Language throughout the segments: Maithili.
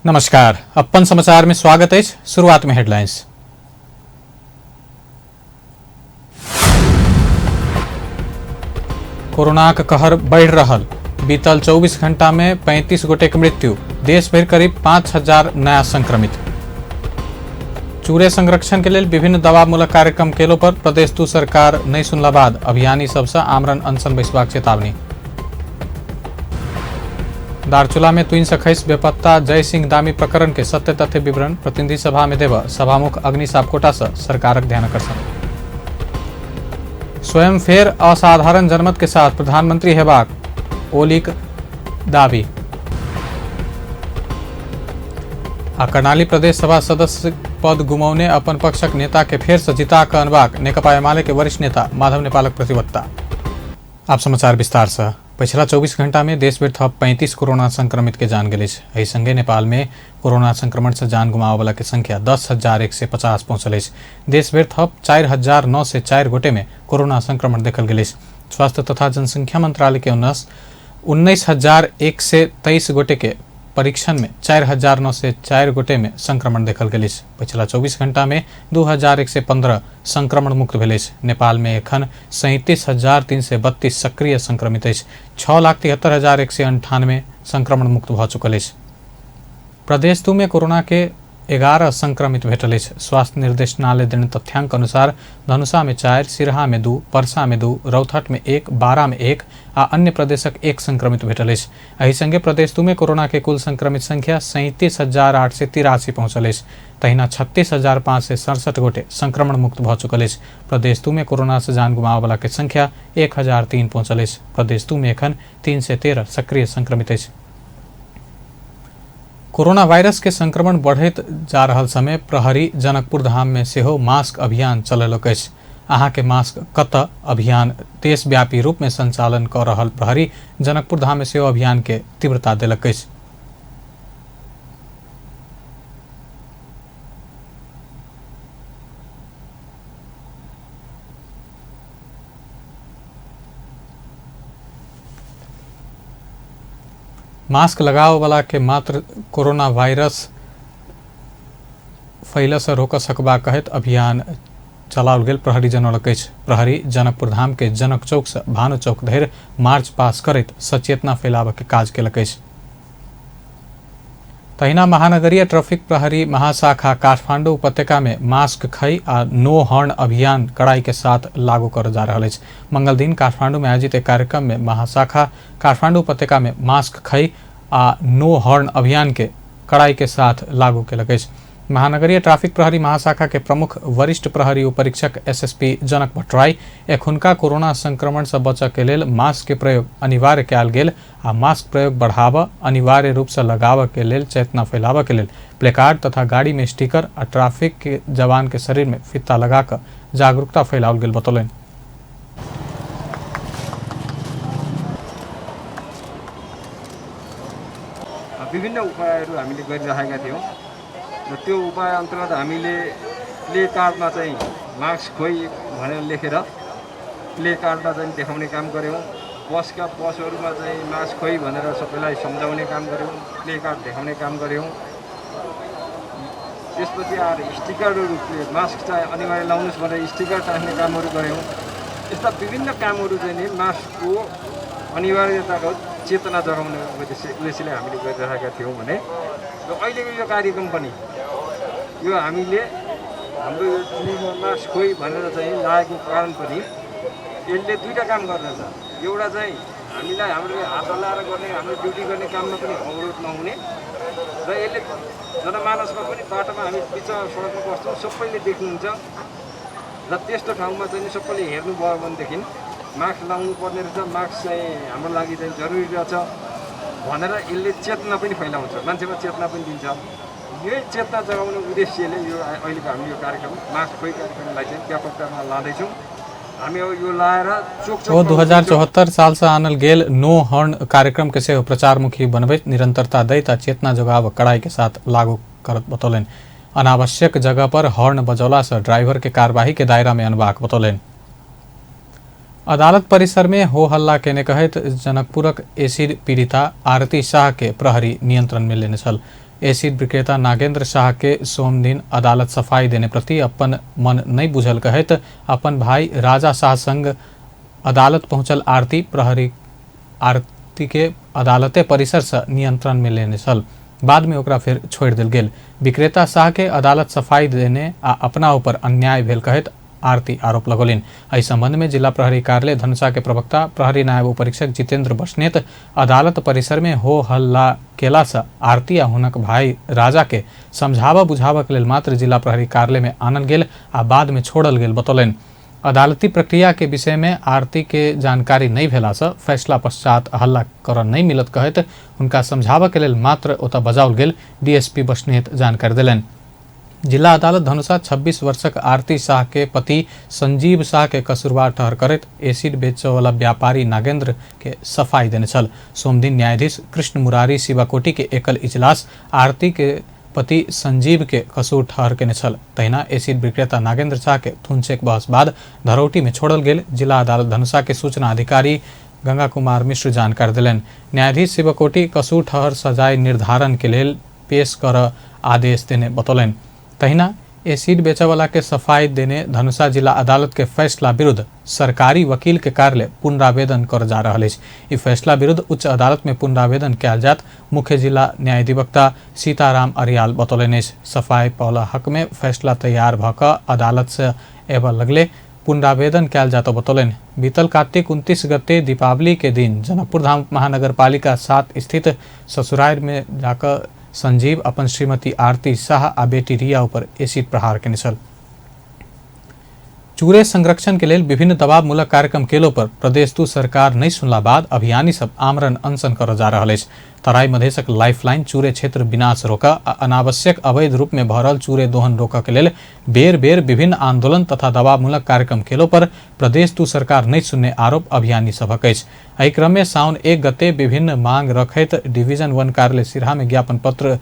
नमस्कार, अपन समाचार में स्वागत अछि। शुरुआत में हेडलाइंस। कोरोनाक कहर बढ़ि रहल, बीतल 24 घंटा में 35 गोटेक मृत्यु, देश भरि करीब 5000 नया संक्रमित। चूरे संरक्षण के लेल विभिन्न दबावमूलक कार्यक्रम केलो पर प्रदेश 2 सरकार नहि सुनला बाद अभियानी सबसँ आमरण अनशन बैसबाक चेतावनी। दार्चुला में तुइन से खसि बेपत्ता जय सिंह दामी प्रकरण के सत्य तथ्य विवरण प्रतिनिधि सभा में देव सभामुख अग्नि सापकोटा से सरकारक ध्यानाकर्षण। स्वयं फेर असाधारण जनमत के साथ प्रधानमंत्री हेबाक ओलीक दावी। आ कर्णाली प्रदेश सभा सदस्य पद गुमौने अपन पक्षक नेता के फेर से जिता कऽ अनबाक नेकपा एमाले के वरिष्ठ नेता माधव नेपालक प्रतिबद्धता। आप समाचार विस्तार से। पछिला 24 घंटा में देश भरि थप 35 कोरोना संक्रमित के जान गेल अछि। एहि संगे नेपाल में कोरोना संक्रमण से जान गुमाबय वाला के संख्या 10,150 पहुंचल अछि। देश भरि थप 4,904 गोटे में कोरोना संक्रमण देखल गेल अछि। स्वास्थ्य तथा जनसंख्या मंत्रालय के 19,123 गोटे के परीक्षण में 4,904 गोटे में संक्रमण देखल गेल अछि। पछिला 24 घंटा में 2,115 संक्रमण मुक्त भेल अछि। नेपाल में एखन 37,332 सक्रिय संक्रमित अछि। 6,73,198 संक्रमण मुक्त भऽ चुकल अछि। प्रदेश 2 में कोरोना के 11 संक्रमित भेटल अछि। स्वास्थ्य निर्देशनालय देने तथ्यांक अनुसार धनुषा में 4, सिरहा में 2, परसा में 2, रौतहट में 1, बारा में 1 आ अन्य प्रदेशक 1 संक्रमित भेटल अछि। एहि संगे प्रदेश 2 में कोरोना के कुल संक्रमित संख्या 37,883 पहुंचल अछि। तहिना 36,567 गोटे संक्रमण मुक्त भऽ चुकल अछि। प्रदेश 2 में कोरोना से जान गुमाबय वाला के संख्या 1,003 पहुंचल अछि। प्रदेश 2 में एखन 313 सक्रिय संक्रमित अछि। कोरोना वायरस के संक्रमण बढ़ैत जा रहल समय प्रहरी जनकपुर धाम में सेहो मास्क अभियान चलेलक अछि। अहाँ के मास्क कतऽ अभियान देशव्यापी रूप में संचालन कऽ रहल प्रहरी जनकपुर धाम में सेहो अभियान के तीव्रता देलक अछि। मास्क लगाबऽ के मात्र कोरोना वायरस फैलऽ से रोकऽ सकबाक कहैत अभियान चलाओल गेल प्रहरी जनौलक अछि। प्रहरी जनकपुर धाम के जनक चौक से भानु चौक धरि मार्च पास करैत सचेतना फैलाबऽ के काज केलक अछि। तहिना महानगरीय ट्रैफिक प्रहरी महाशाखा काठमांडू उपत्यका में मास्क खई आ नो हॉर्न अभियान कड़ाई के साथ लागू कर जा रहल अछि। मंगल दिन काठमांडू में आयोजित एक कार्यक्रम में महाशाखा काठमांडू उपत्यका में मास्क खई आ नो हॉर्न अभियान के कड़ाई के साथ लागू केलक अछि। महानगरीय ट्रैफिक प्रहरी महाशाखा के प्रमुख वरिष्ठ प्रहरी उपरीक्षक एसएसपी जनक भट्टराई एखुनका कोरोना संक्रमण से बचऽ के लेल मास्क के प्रयोग अनिवार्य कयल गेल आ मास्क प्रयोग बढ़ाबऽ अनिवार्य रूप से लगाबऽ के लेल चेतना फैलाबऽ के लेल प्लेकार्ड तथा गाड़ी में स्टिकर आ ट्रैफिक के जवान के शरीर में फित्ता लगा कऽ जागरूकता फैलाओल गेल बतौलनि। विभिन्न उपायहरू हामीले गरिराखेका थियौँ र त्यो उपाय अन्तर्गत हामीले प्ले कार्डमा चाहिँ मास्क खोइ भनेर लेखेर प्ले कार्डमा चाहिँ देखाउने काम गऱ्यौँ। बसका बसहरूमा चाहिँ मास्क खोइ भनेर सबैलाई सम्झाउने काम गऱ्यौँ, प्ले कार्ड देखाउने काम गऱ्यौँ। त्यसपछि आएर स्टिकरहरू मास्क चाहिँ अनिवार्य लाउनुहोस् भनेर स्टिकर टाँस्ने कामहरू गऱ्यौँ। यस्ता विभिन्न कामहरू चाहिँ नि मास्कको अनिवार्यताको चेतना जगाउने उद्देश्यले हामीले गरिरहेका थियौँ भने र अहिलेको यो कार्यक्रम पनि यो हामीले हाम्रो यो मास्क खोइ भनेर चाहिँ लागेको कारण पनि यसले दुईवटा काम गर्दछ। एउटा चाहिँ हामीलाई हाम्रो हात हल्लाएर गर्ने हाम्रो ड्युटी गर्ने काममा पनि अवरोध नहुने र यसले जनमानसमा पनि बाटोमा हामी बिचमा सडकमा बस्छौँ सबैले देख्नुहुन्छ र त्यस्तो ठाउँमा चाहिँ सबैले हेर्नुभयो भनेदेखि मास्क लाउनु पर्ने रहेछ, मास्क चाहिँ हाम्रो लागि चाहिँ जरुरी रहेछ भनेर यसले चेतना पनि फैलाउँछ, मान्छेमा चेतना पनि दिन्छ। यही चेतना जगाउने उद्देश्यले यो अहिलेको हामी यो कार्यक्रम मास्क खोइ कार्यक्रमलाई चाहिँ व्यापकतामा लाँदैछौँ। हामी यो लाएर चोक ओ 2074 साल से आनल गेल नो हॉर्न कार्यक्रम के सेहो प्रचारमुखी बनबैत निरंतरता दैत आ चेतना जगाव कड़ाई के साथ लागू करत बतौलनि। अनावश्यक जगह पर हॉर्न बजौला से ड्राइवर के कार्यवाही के दायरा में अनबाक बतौलनि। अदालत परिसर में हो हल्ला केने कहैत जनकपुरक एसिड पीड़िता आरती शाह के प्रहरी नियंत्रण में लेने छल। एसिड विक्रेता नागेंद्र शाह के सोमदिन अदालत सफाई देने प्रति अपन मन नहीं बुझल कहैत अपन भाई राजा शाह संग अदालत पहुंचल आरती प्रहरी आरती के अदालते परिसर से नियंत्रण में लेने छल। बाद में ओकरा फिर छोड़ि देल गेल। विक्रेता शाह के अदालत सफाई देने आ अपना ऊपर अन्याय भेल कहैत आरती आरोप लगौलनि। एहि संबंध में जिला प्रहरी कार्यालय धनुषा के प्रवक्ता प्रहरी नायब उपरीक्षक जितेंद्र बस्नेत अदालत परिसर में हो हल्ला केला से आरती आ हुनक भाई राजा के समझाबऽ बुझाबऽ के लेल मात्र जिला प्रहरी कार्यालय में आनल गेल आ बाद में छोड़ल गेल बतौलनि। अदालती प्रक्रिया के विषय में आरती के जानकारी नहीं भेला से फैसला पश्चात हल्ला करऽ नहीं मिलत कहैत हुनका समझाबऽ के लेल मात्र ओतऽ बजाओल गेल डीएसपी बस्नेत जानकारी देलनि। जिला अदालत धनुषा 26 वर्षक आरती शाह के पति संजीव शाह के कसूरवार ठहर करैत एसिड बेचऽवला व्यापारी नागेंद्र के सफाई देने छल। सोमदिन न्यायाधीश कृष्ण मुरारी शिवाकोटी के एकल इजलास आरती के पति संजीव के कसूर ठहर केने छल। तहिना एसिड विक्रेता नागेंद्र शाह के थुनचेक बहस बाद धरौटी में छोड़ल गेल जिला अदालत धनुषा के सूचना अधिकारी गंगा कुमार मिश्र जानकारी देलनि। न्यायाधीश शिवकोटी कसूर ठहर सजाय निर्धारण के लेल पेश कर आदेश देने बतौलनि। तहिना एसिड बेचऽवला के सफाई देने धनुषा जिला अदालत के फैसला विरुद्ध सरकारी वकील के कार्यालय पुनरावेदन कर जा रहल अछि। ई फैसला विरुद्ध उच्च अदालत में पुनरावेदन कयल जायत मुख्य जिला न्यायाधिवक्ता सीताराम अरियाल बतौलनि अछि। सफाई पौला हक में फैसला तैयार भऽ कऽ अदालत से एबऽ लगले पुनरावेदन कयल जायत बतौलनि। बीतल कार्तिक 29 गते दीपावली के दिन जनकपुर धाम महानगरपालिका 7 स्थित ससुराल में जाकऽ संजीव अपन श्रीमती आरती शाह आ बेटी रिया ऊपर एसिड प्रहार केने छल। चूरे संरक्षण के लेल विभिन्न दबावमूलक कार्यक्रम केलो पर प्रदेश 2 सरकार नहीं सुनला बाद अभियानी सब आमरण अनशन करऽ जा रहल अछि। तराई मधेशक लाइफलाइन चूरे क्षेत्र विनाश रोकऽ आ अनावश्यक अवैध रूप में भरल चूरे दोहन रोकऽ के लेल बेर बेर विभिन्न आंदोलन तथा दबावमूलक कार्यक्रम केलो पर प्रदेश 2 सरकार नहीं सुनने आरोप अभियानी सभक अछि। एहि क्रम में साउन 1 गते विभिन्न मांग रखैत डिवीजन 1 कार्यालय सिरहा में ज्ञापन पत्र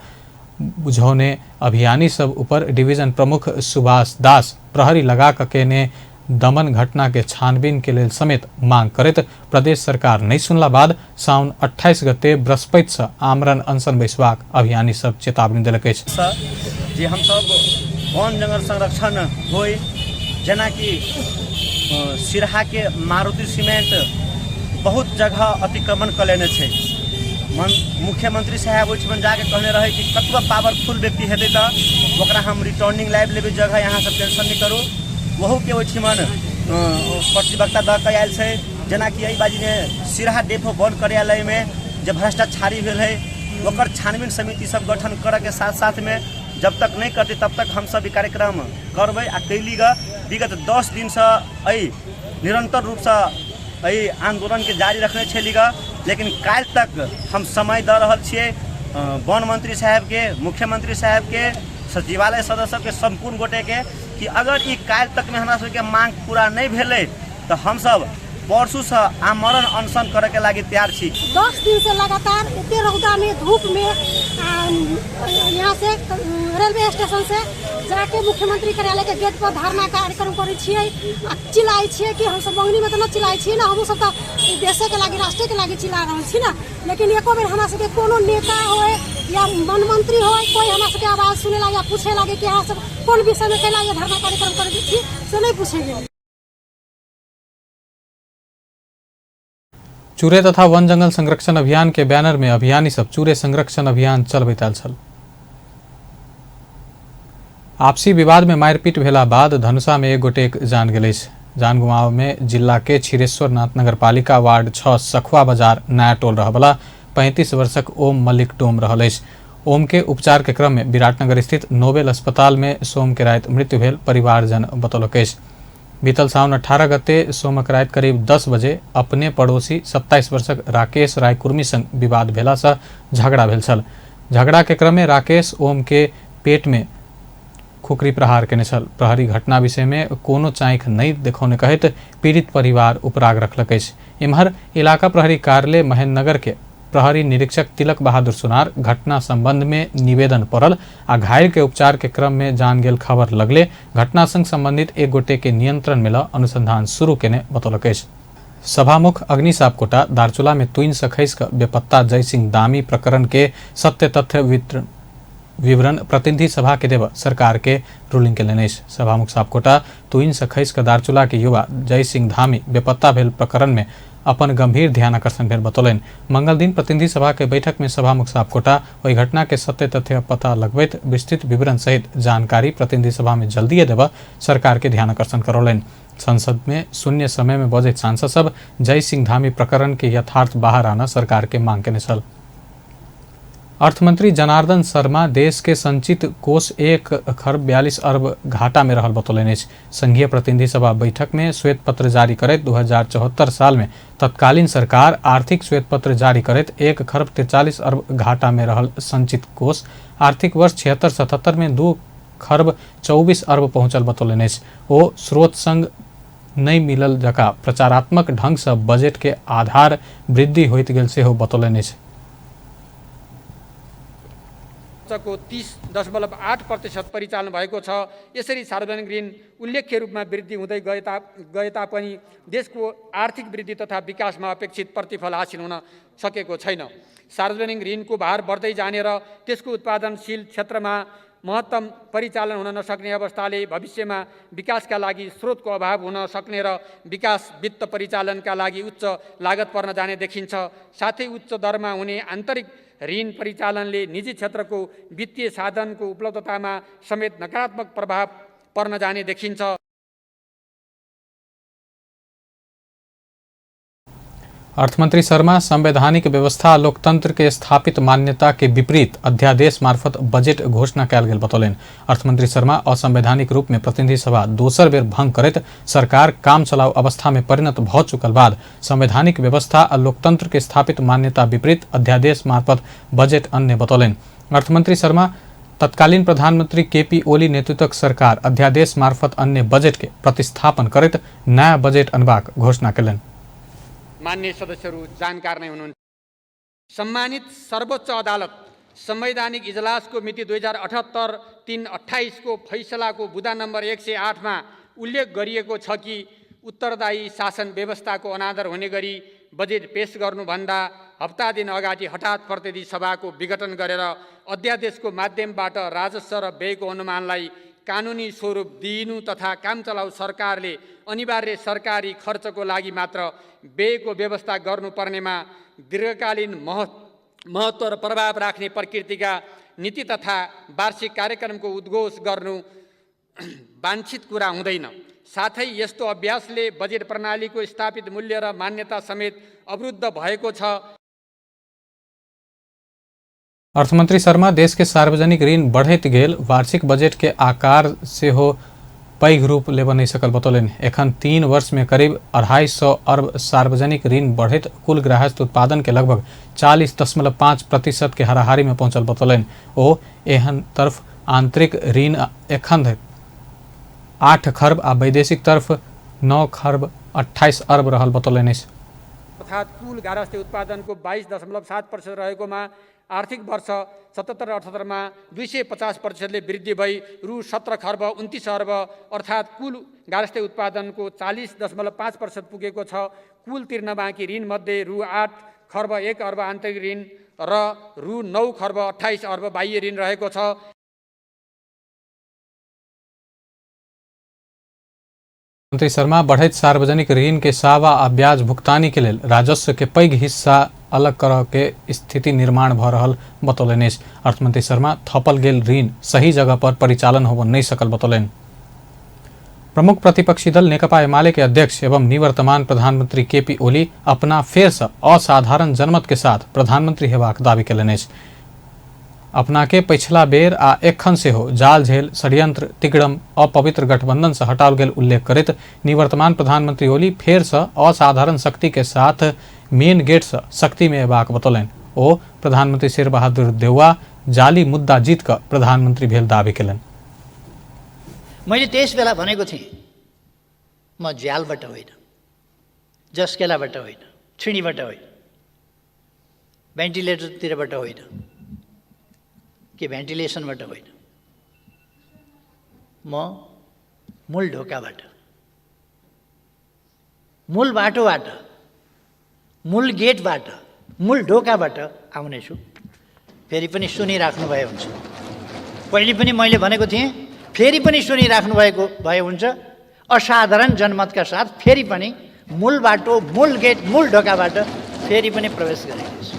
बुझौने अभियानी सब ऊपर डिवीजन प्रमुख सुभाष दास प्रहरी लगा कऽ केने दमन घटना के छानबीन के लेल समेत मांग करैत प्रदेश सरकार नहीं सुनला बाद साउन 28 गते बृहस्पति से आमरण अनशन बैसबाक अभियानी सब चेतावनी देलक अछि। जे हमसब वन जंगल संरक्षण होय, जेनाकि सिरहा के मारुति सीमेंट बहुत जगह अतिक्रमण कऽ लेने छै। मुख्यमंत्री साहब ओहिठमन जाके कहने रहे कि कतबो पावरफुल व्यक्ति हेतै तऽ ओकरा हम रिटर्निंग लाइव लेबै जगह, यहाँ सब टेंशन नहीं करू। ओहूके ओहिठमन प्रतिवक्ता दऽ कऽ आयल छै। जेनाकि एहि बाजीमे सिरहा डेपो वन कार्यालयमे जे भ्रष्टाचारी भेल है ओकर छानबीन समिति सब गठन करऽके साथ साथमे जब तक नहीं करतै तब तक हमसब ई कार्यक्रम करबै। आ कैली गऽ विगत 10 दिनसँ एहि निरंतर रूपसँ एहि आंदोलनके जारी रखने छली गऽ, लेकिन काल्हि तक हम समय दऽ रहल छियै वन मंत्री साहेबके, मुख्यमंत्री साहेबके, सचिवालय सदस्य सबके, सम्पूर्ण गोटेके कि अगर ई काल्हि तकमे हमरा सबके मांग पूरा नहि भेलै तऽ हमसब परसूसँ आमरण अनशन करैके लागि तैयार छी। 10 दिन से लगातार एते रौदा में धूप में यहाँ से रेलवे स्टेशन से जाके मुख्यमंत्री कार्यालय के गेट पर धरना कार्यक्रम करै छियै आ चिल्लाइ छियै कि हमसब मंगनी में तऽ न चिल्लाइ छियै ना, हमहूँ सब तऽ देशे के लागि राष्ट्र के लागि चिल्ला रहल छी ना, लेकिन एको बेर हमरा सबके कोनो नेता होय या वन मंत्री होय कोई हमरा सबके आवाज सुने लागे या पूछे लागे कि अहाँ सब कोन विषय में कैला ये धरना कार्यक्रम करै छी से नहीं पूछे गेल। चूरे तथा वन जंगल संरक्षण अभियान के बैनर में अभियानी सब चूरे संरक्षण अभियान चलबैत आयल छल। आपसी विवाद में मारपीट भेला बाद धनुषा में एक गोटेक जान गेल अछि। जान गुमाव में जिला के क्षीरेश्वरनाथ नगरपालिका वार्ड 6 सखुआ बाजार नया टोल रहबला 35 वर्षक ओम मल्लिक डोम रहल अछि। ओम के उपचार के क्रम में विराटनगर स्थित नोबेल अस्पताल में सोम के राति मृत्यु भेल परिवारजन बतौलक अछि। बीतल साउन 18 गते सोमक राति करीब 10 बजे अपने पड़ोसी 27 वर्षक राकेश राय कुर्मी संग विवाद भेला से झगड़ा भेल छल। झगड़ा के क्रम में राकेश ओम के पेट में खुकरी प्रहार केने छल। प्रहरी घटना विषय में कोनो चाँख नहीं देखौने कहैत पीड़ित परिवार उपराग रखलक अछि। एम्हर इलाका प्रहरी कार्यालय महेंद्रनगर के प्रहरी निरीक्षक तिलक बहादुर सुनार घटना संबंध में निवेदन पड़ल आ घायल के उपचार के क्रम में जान गेल खबर लगले घटना संग संबंधित एक गोटे के नियंत्रण में ल अनुसंधान शुरू केने बतौलक अछि। सभामुख अग्नि सापकोटा दार्चुला में तुइन से खसि कऽ बेपत्ता जयसिंह दामी प्रकरण के सत्य तथ्य वितरण विवरण प्रतिनिधि सभा के देव सरकार के रूलिंग केलनि अछि। सभामुख सापकोटा तुइन से खसि कऽ दार्चुला के युवा जय सिंह धामी बेपत्ता भेल प्रकरण में अपन गंभीर ध्यान आकर्षण भेल बतौलनि। मंगल दिन प्रतिनिधि सभा के बैठक में सभामुख सापकोटा ओहि घटना के सत्य तथ्य पता लगबैत विस्तृत विवरण सहित जानकारी प्रतिनिधि सभा में जल्दिए देबऽ सरकार के ध्यान आकर्षण करौलनि। संसद में शून्य समय में बजैत सांसद सब जय सिंह धामी प्रकरण के यथार्थ बाहर आना सरकार के मांग केने छल। अर्थमंत्री जनार्दन शर्मा देश के संचित कोष 1 खरब 42 अरब घाटा में रहल बतौलनि अछि। संघीय प्रतिनिधि सभा बैठक में श्वेत पत्र जारी करैत 2074 साल में तत्कालीन सरकार आर्थिक श्वेत पत्र जारी करैत 1 खरब 43 अरब घाटा में रहल संचित कोष आर्थिक वर्ष 76-77 में 2 खरब 24 अरब पहुंचल बतौलनि अछि। ओ स्रोत संग नहि मिलल जका प्रचारात्मक ढंग से बजट के आधार वृद्धि होइत गेल सेहो बतौलनि अछि। को 30.8% परिचालन भएको छ। यसरी सार्वजनिक ऋण उल्लेख्य रूपमा वृद्धि हुँदै गए तापनि देशको आर्थिक वृद्धि तथा विकासमा अपेक्षित प्रतिफल हासिल हुन सकेको छैन। सार्वजनिक ऋणको भार बढ्दै जाने र त्यसको उत्पादनशील क्षेत्रमा महत्तम परिचालन हुन नसक्ने अवस्थाले भविष्यमा विकासका लागि स्रोतको अभाव हुन सक्ने र विकास वित्त परिचालनका लागि उच्च लागत पर्न जाने देखिन्छ। साथै उच्च दरमा हुने आन्तरिक ऋण परिचालनले निजी क्षेत्रको वित्तीय साधनको उपलब्धतामा समेत नकारात्मक प्रभाव पर्न जाने देखिन्छ। अर्थमंत्री शर्मा संवैधानिक व्यवस्था लोकतंत्र के स्थापित मान्यता के विपरीत अध्यादेश मार्फत बजट घोषणा कयल गेल बतौलनि। अर्थमंत्री शर्मा असंवैधानिक रूप में प्रतिनिधि सभा दोसर बेर भंग करैत सरकार काम चलाऊ अवस्था में परिणत भऽ चुकल बाद संवैधानिक व्यवस्था आ लोकतंत्र के स्थापित मान्यता विपरीत अध्यादेश मार्फत बजट अन्य बतौलनि। अर्थमंत्री शर्मा तत्कालीन प्रधानमंत्री केपी ओली नेतृत्वक सरकार अध्यादेश मार्फत अन्य बजट के प्रतिस्थापन करैत नया बजट अनबाक घोषणा कयलनि। मान्य सदस्यहरू जानकार नै हुनुहुन्छ। सम्मानित सर्वोच्च अदालत संवैधानिक इजलासको मिति 2078-3/28 को फैसलाको बुदा नम्बर 108 मा उल्लेख गरिएको छ कि उत्तरदायी शासन व्यवस्थाको अनादर हुने गरी बजेट पेश गर्नुभन्दा हप्ता दिन अगाडि हठात प्रतिनिधि सभाको विघटन गरेर अध्यादेशको माध्यमबाट राजस्व र व्ययको अनुमानलाई कानुनी स्वरूप दिइनु तथा कामचलाउ सरकारले अनिवार्य सरकारी खर्चको लागि मात्र व्ययको व्यवस्था गर्नुपर्नेमा दीर्घकालीन महत्त्व र प्रभाव राख्ने प्रकृतिका नीति तथा वार्षिक कार्यक्रमको उद्घोष गर्नु वाञ्छित कुरा हुँदैन। साथै यस्तो अभ्यासले बजेट प्रणालीको स्थापित मूल्य र मान्यता समेत अवरुद्ध भएको छ। अर्थमंत्री शर्मा देश के सार्वजनिक ऋण बढ़ैत गेल वार्षिक बजट के आकार सेहो पैघ रूप लेबऽ नहि सकल बतौलनि। एखन 3 वर्ष में करीब 250 अरब सार्वजनिक ऋण बढ़ैत कुल गृहस्थ उत्पादन के लगभग 40.5% के हाराहारी में पहुंचल बतौलनि। ओ एहन तरफ आंतरिक ऋण एखन धरि 8 खरब आ वैदेशिक तरफ 9 खरब 28 अरब रहल बतौलनि अछि। अर्थात् कुल गारस्थ उत्पादनको 22.7% रहेकोमा आर्थिक वर्ष 77-78 मा 250% वृद्धि भई रु 17 खर्ब 29 अर्ब अर्थात् कुल गारस्थ उत्पादनको 40.5% पुगेको छ। कुल तिर्न बाँकी ऋणमध्ये रु 8 खर्ब 1 अर्ब आन्तरिक ऋण र रु 9 खर्ब 28 अर्ब बाह्य ऋण रहेको छ। मंत्री शर्मा बढ़ैत सार्वजनिक ऋण के सावा आ ब्याज भुगतानी के लेल राजस्व के पैघ हिस्सा अलग करऽ के स्थिति निर्माण भऽ रहल बतौलनि अछि। अर्थमंत्री शर्मा थपल गेल ऋण सही जगह पर परिचालन होबऽ नहि सकल बतौलनि। प्रमुख प्रतिपक्षी दल नेकपा एमाले के अध्यक्ष एवं निवर्तमान प्रधानमंत्री केपी ओली अपना फेर से असाधारण जनमत के साथ प्रधानमंत्री हेबाक दावी केलनि अछि। अपना के पछिला बेर आ एखन सेहो जाल झेल षड्यंत्र तिगड़म अपवित्र गठबंधन से हटाओल गेल उल्लेख करैत निवर्तमान प्रधानमंत्री ओली फेर से असाधारण शक्ति के साथ मेन गेट से शक्ति में अयबाक बतौलनि। ओ प्रधानमंत्री शेरबहादुर देउवा जाली मुद्दा जीत कऽ प्रधानमंत्री भेल दावी केलनि। मैले त्यस बेला भनेको थिएँ, म झ्यालबाट होइन, जस्केलाबाट होइन, छिणीबाट होइन, भेन्टिलेटरतिरबाट होइन, के भेन्टिलेसनबाट होइन, म मूल ढोकाबाट, मूल बाटोबाट, मूल गेटबाट, मूल ढोकाबाट आउनेछु। फेरि पनि सुनिराख्नुभयो हुन्छ। पहिले पनि मैले भनेको थिएँ, फेरि पनि सुनिराख्नु भएको भए हुन्छ। असाधारण जनमतका साथ फेरि पनि मूल बाटो, मूल गेट, मूल ढोकाबाट फेरि पनि प्रवेश गरेको छु।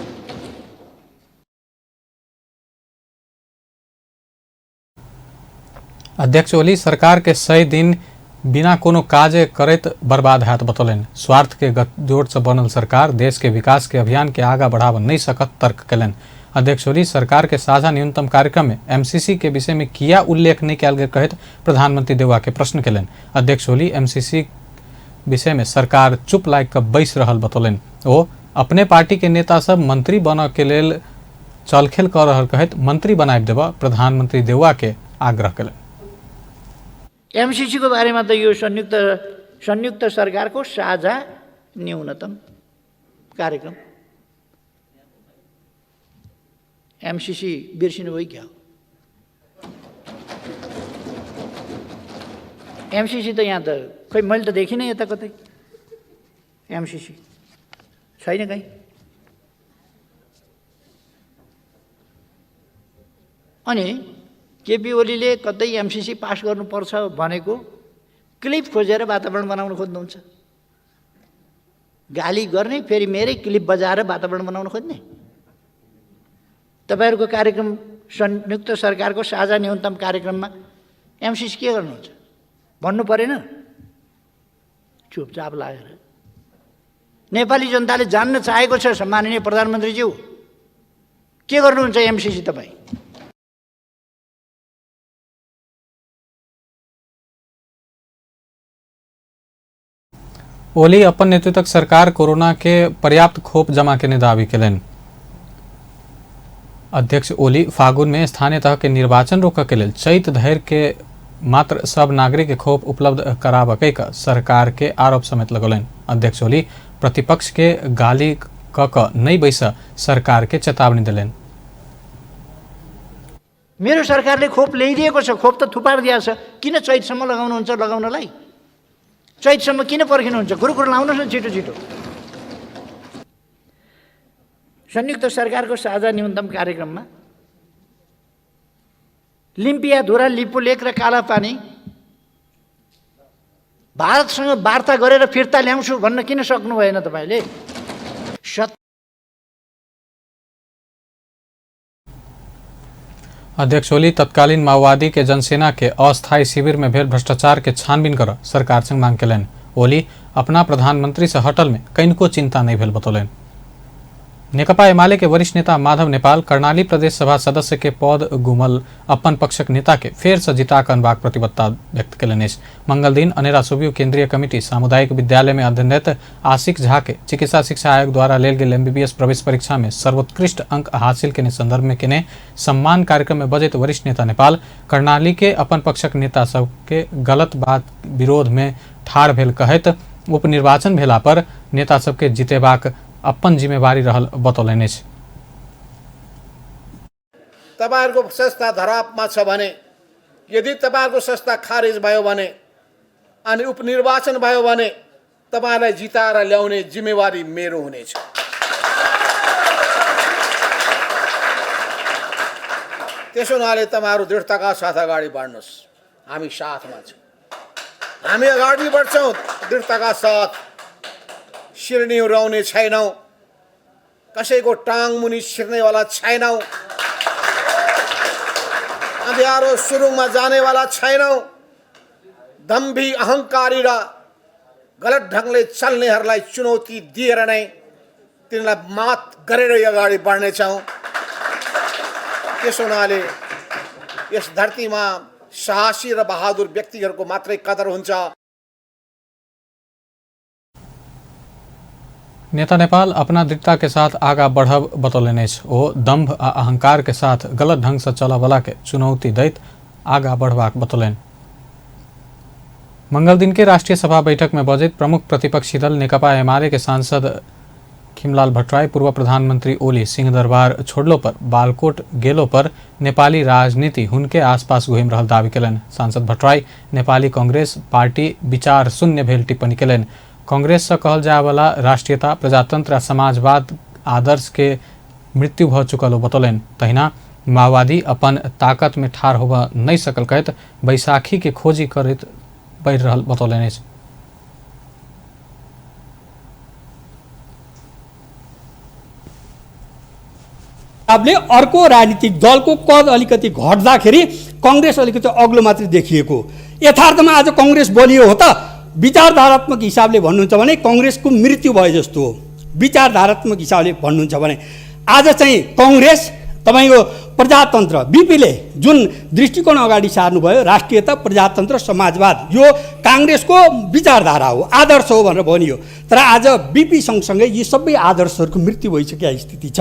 अध्यक्ष ओली सरकार के 100 दिन बिना कोनो काज करैत बर्बाद हैत बतौलनि। स्वार्थ के गठजोड़ से बनल सरकार देश के विकास के अभियान के आगा बढ़ाव नहीं सकत तर्क कयलनि। अध्यक्ष ओली सरकार के साझा न्यूनतम कार्यक्रम में एमसीसी के विषय में किया उल्लेख नहीं कयल गेल कहैत प्रधानमंत्री देउवा के प्रश्न कयलनि। अध्यक्ष ओली एमसीसी विषय में सरकार चुप लागि कऽ बैस रहल बतौलनि। ओ अपने पार्टी के नेता सब मंत्री बनऽ के लेल चलखेल कऽ रहल कहैत मंत्री बनाबि देबऽ प्रधानमंत्री देउवा के आग्रह कयलनि। एमसीसी को बारेमा त यो संयुक्त सरकारको साझा न्यूनतम कार्यक्रम एमसीसी बिर्सिनु भयो क्या हो? एमसीसी त यहाँ त खोइ मैले त देखिनँ यता कतै, एमसीसी छैन कहीँ। अनि केपी ओलीले कतै एमसीसी पास गर्नुपर्छ भनेको क्लिप खोजेर वातावरण बनाउन खोज्नुहुन्छ, गाली गर्ने, फेरि मेरै क्लिप बजाएर वातावरण बनाउन खोज्ने। तपाईहरुको कार्यक्रम संयुक्त सरकारको साझा न्यूनतम कार्यक्रममा एमसीसी के गर्नुहुन्छ भन्नु परेन? चुपचाप लागेर नेपाली जनताले जान्न चाहेको छ माननीय प्रधानमन्त्रीज्यू, के गर्नुहुन्छ एमसीसी तपाईँ? ओली अपन नेतृत्वक सरकार कोरोना के पर्याप्त खोप जमा केने दावी केलनि। अध्यक्ष ओली फागुन में स्थानीय तह के निर्वाचन रोकऽ के लेल चैत धरि के मात्र सब नागरिक के खोप उपलब्ध कराबऽ के सरकार के आरोप समेत लगौलनि। अध्यक्ष ओली प्रतिपक्ष के गाली कऽ कऽ नहि बैसऽ सरकार के चेतावनी देलनि। मेरो सरकारले खोप ल्याइदिएको छ, खोप त थुपारिदिएको छ, किन चैतसम्म लगाउनुहुन्छ? लगाउनलाई चैतसम्म किन पर्खिनुहुन्छ? कुरो लाउनुहोस् न छिटो छिटो। संयुक्त सरकारको साझा न्यूनतम कार्यक्रममा लिम्पियाधुरा, लिपुलेक र कालापानी भारतसँग वार्ता गरेर फिर्ता ल्याउँछु भन्न किन सक्नु भएन तपाईँले? अध्यक्ष ओली तत्कालीन माओवादी के जनसेना के अस्थायी शिविर में भेल भ्रष्टाचार के छानबीन कर सरकार संग मांग केलनि। ओली अपना प्रधानमंत्री से हटल में कनिको चिंता नहीं भेल बतौलनि। नेकपा एमाले के वरिष्ठ नेता माधव नेपाल कर्णाली प्रदेश सभा सदस्य के पद गुमल अपन पक्षक नेता के फेर से जिता कऽ अनबाक प्रतिबद्धता व्यक्त केलनि अछि। मंगल दिन अनेरा सोबियो केंद्रीय कमिटी सामुदायिक विद्यालय में अध्ययनरत आशिक झा के चिकित्सा शिक्षा आयोग द्वारा लेल गेल एमबीबीएस प्रवेश परीक्षा में सर्वोत्कृष्ट अंक हासिल केने संदर्भ में केने सम्मान कार्यक्रम में बजैत वरिष्ठ नेता नेपाल कर्णाली के अपन पक्षक नेता सबके गलत बात विरोध में ठाढ़ भेल कहैत उपनिर्वाचन भेला पर नेता सबके जितेबाक अपन जिम्मेवारी रहल बतौलनि अछि। तपाईहरुको संस्था धरापमा छ भने, यदि तपाईहरुको संस्था खारेज भयो भने अनि उपनिर्वाचन भयो भने तपाईलाई जिताएर ल्याउने जिम्मेवारी मेरो हुनेछ। त्यसो हुनाले तपाईहरु दृढताका साथ अगाडि बढ्नुहोस्, हामी साथमा छौँ, हामी अगाडि बढ्छौँ दृढताका साथ। सिर्नी उडाउने छैनौँ, कसैको टाङ मुनि छिर्नेवाला छैनौँ, अँध्यारो सुरुङमा जानेवाला छैनौँ। दम्भी अहङ्कारी र गलत ढङ्गले चल्नेहरूलाई चुनौती दिएर नै तिनीहरूलाई मात गरेर अगाडि बढ्नेछौँ। त्यसो हुनाले यस धरतीमा साहसी र बहादुर व्यक्तिहरूको मात्रै कदर हुन्छ। नेता नेपाल अपना दृढ़ता के साथ आगा बढ़ब बतौलनि अछि। ओ दंभ आ अहंकार के साथ गलत ढंग से चलऽवला के चुनौती दैत आगा बढ़बाक बतौलनि। मंगल दिन के राष्ट्रीय सभा बैठक में बजैत प्रमुख प्रतिपक्षी दल नेकपा एमाले के सांसद खिमलाल भट्टराई पूर्व प्रधानमंत्री ओली सिंहदरबार छोड़लो पर बालकोट गेलो पर नेपाली राजनीति हुनके आसपास घुमि रहल दावी केलनि। सांसद भट्टराई नेपाली कांग्रेस पार्टी विचार शून्य भेल टिप्पणी केलनि। कांग्रेस से कहल जाय वाला राष्ट्रीयता, प्रजातंत्र आ समाजवाद आदर्श के मृत्यु भ चुकल बतौलनि। तहिना माओवादी अपन ताकत में ठार होबऽ नहि सकल कहैत बैसाखी के खोजी करैत बढ़ि रहल बतौलनि अछि। अर्को राजनीतिक दलको कद अलिकति घट्दाखेरि कङ्ग्रेस अलिकति अग्लो मात्रै देखिएको। यथार्थमा आज कङ्ग्रेस बलियो हो त विचारधारात्मक हिसाबले भन्नुहुन्छ भने कङ्ग्रेसको मृत्यु भयो जस्तो हो। विचारधारात्मक हिसाबले भन्नुहुन्छ भने आज चाहिँ कङ्ग्रेस तपाईँको प्रजातन्त्र बिपीले जुन दृष्टिकोण अगाडि सार्नुभयो राष्ट्रियता प्रजातन्त्र समाजवाद यो काङ्ग्रेसको विचारधारा हो, आदर्श हो भनेर भनियो। तर आज बिपी सँगसँगै यी सबै आदर्शहरूको मृत्यु भइसकेको स्थिति छ।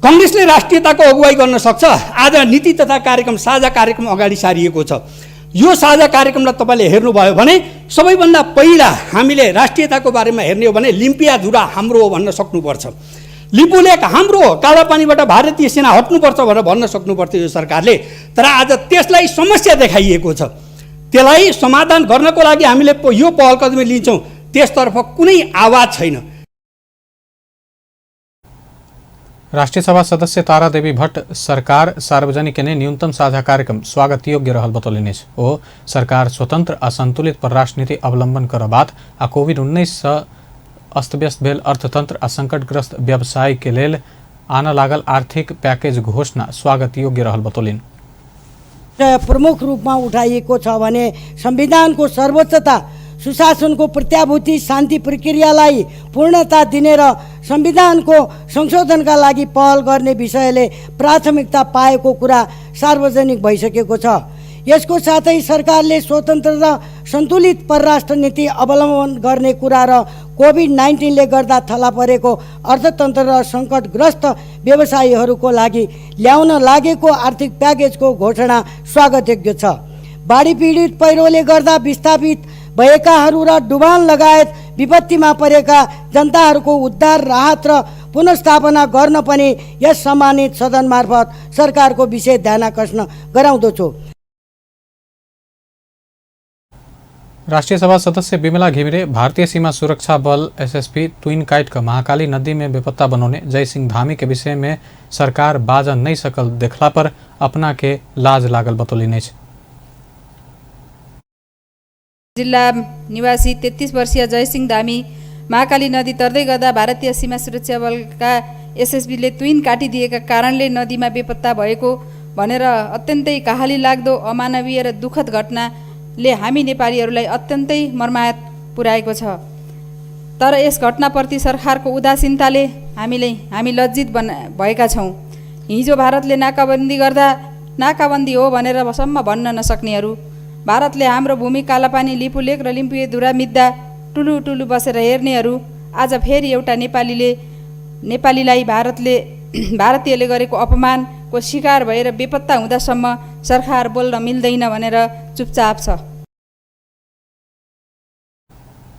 कङ्ग्रेसले राष्ट्रियताको अगुवाई गर्न सक्छ। आज नीति तथा कार्यक्रम साझा कार्यक्रम अगाडि सारिएको छ। यो साझा कार्यक्रमलाई तपाईँले हेर्नुभयो भने सबैभन्दा पहिला हामीले राष्ट्रियताको बारेमा हेर्ने हो भने लिम्पियाधुरा हाम्रो हो भन्न सक्नुपर्छ, लिपुलेख हाम्रो हो, कालापानीबाट भारतीय सेना हट्नुपर्छ भनेर भन्न सक्नुपर्छ यो सरकारले। तर आज त्यसलाई समस्या देखाइएको छ। त्यसलाई समाधान गर्नको लागि हामीले यो पहल कदमी लिन्छौँ, त्यसतर्फ कुनै आवाज छैन। राष्ट्रिय सभा सदस्य तारादेवी भट्ट सरकार सार्वजनिक केने न्यूनतम साझा कार्यक्रम स्वागत योग्य रहल बतौलनि अछि। ओ सरकार स्वतंत्र आ संतुलित परराष्ट्र नीति अवलंबन कर बात आ कोविड-19 सँ अस्तव्यस्त भेल अर्थतंत्र आ संकटग्रस्त व्यवसाय के लेल आना लागल आर्थिक पैकेज घोषणा स्वागत योग्य रहल बतौलनि। प्रमुख रूपमा उठाइएको छ भने संविधानको सर्वोच्चता, सुशासनको प्रत्याभूति, शान्ति प्रक्रियालाई पूर्णता दिने र संविधानको संशोधनका लागि पहल गर्ने विषयले प्राथमिकता पाएको कुरा सार्वजनिक भइसकेको छ। यसको साथै सरकारले स्वतन्त्र र सन्तुलित परराष्ट्र नीति अवलम्बन गर्ने कुरा र कोभिड-19ले गर्दा थला परेको अर्थतन्त्र र सङ्कटग्रस्त व्यवसायीहरूको लागि ल्याउन लागेको आर्थिक प्याकेजको घोषणा स्वागतयोग्य छ। बाढी पीडित पहिरोले गर्दा विस्थापित भएकाहरू र डुबान लगायत विपत्तिमा परेका जनताहरूको उद्धार, राहत र पुनर्स्थापना गर्न पनि यस सम्मानित सदन मार्फत सरकारको विशेष ध्यानाकर्षण गराउँदछु। राष्ट्रिय सभा सदस्य विमला घिमिरे भारतीय सीमा सुरक्षा बल एसएसपी ट्विन काट का महाकाली नदी में बेपत्ता बनौने जय सिंह धामी के विषय में सरकार बाजऽ नहीं सकल देखला पर अपना के लाज लागल बतौलनि अछि। जिल्ला निवासी 33 वर्षीय जयसिंह धामी महाकाली नदी तर्दै गर्दा भारतीय सीमा सुरक्षा बलका एसएसबीले ट्विन काटिदिएका कारणले नदीमा बेपत्ता भएको भनेर अत्यन्तै कहाली लाग्दो अमानवीय र दुःखद घटनाले हामी नेपालीहरूलाई अत्यन्तै मर्माहत पुर्याएको छ। तर यस घटनाप्रति सरकारको उदासीनताले हामी लज्जित भएका छौँ। हिजो भारतले नाकाबन्दी गर्दा नाकाबन्दी हो भनेर सम्म भन्न नसक्नेहरू, भारतले हाम्रो भूमि कालापानी, लिपुलेख र लिम्पिएधुरा मिद्दा टुलु टुलु बसेर हेर्नेहरू आज फेरि एउटा नेपालीलाई भारतीयले गरेको अपमानको शिकार भएर बेपत्ता हुँदासम्म सरकार बोल्न मिल्दैन भनेर चुपचाप छ।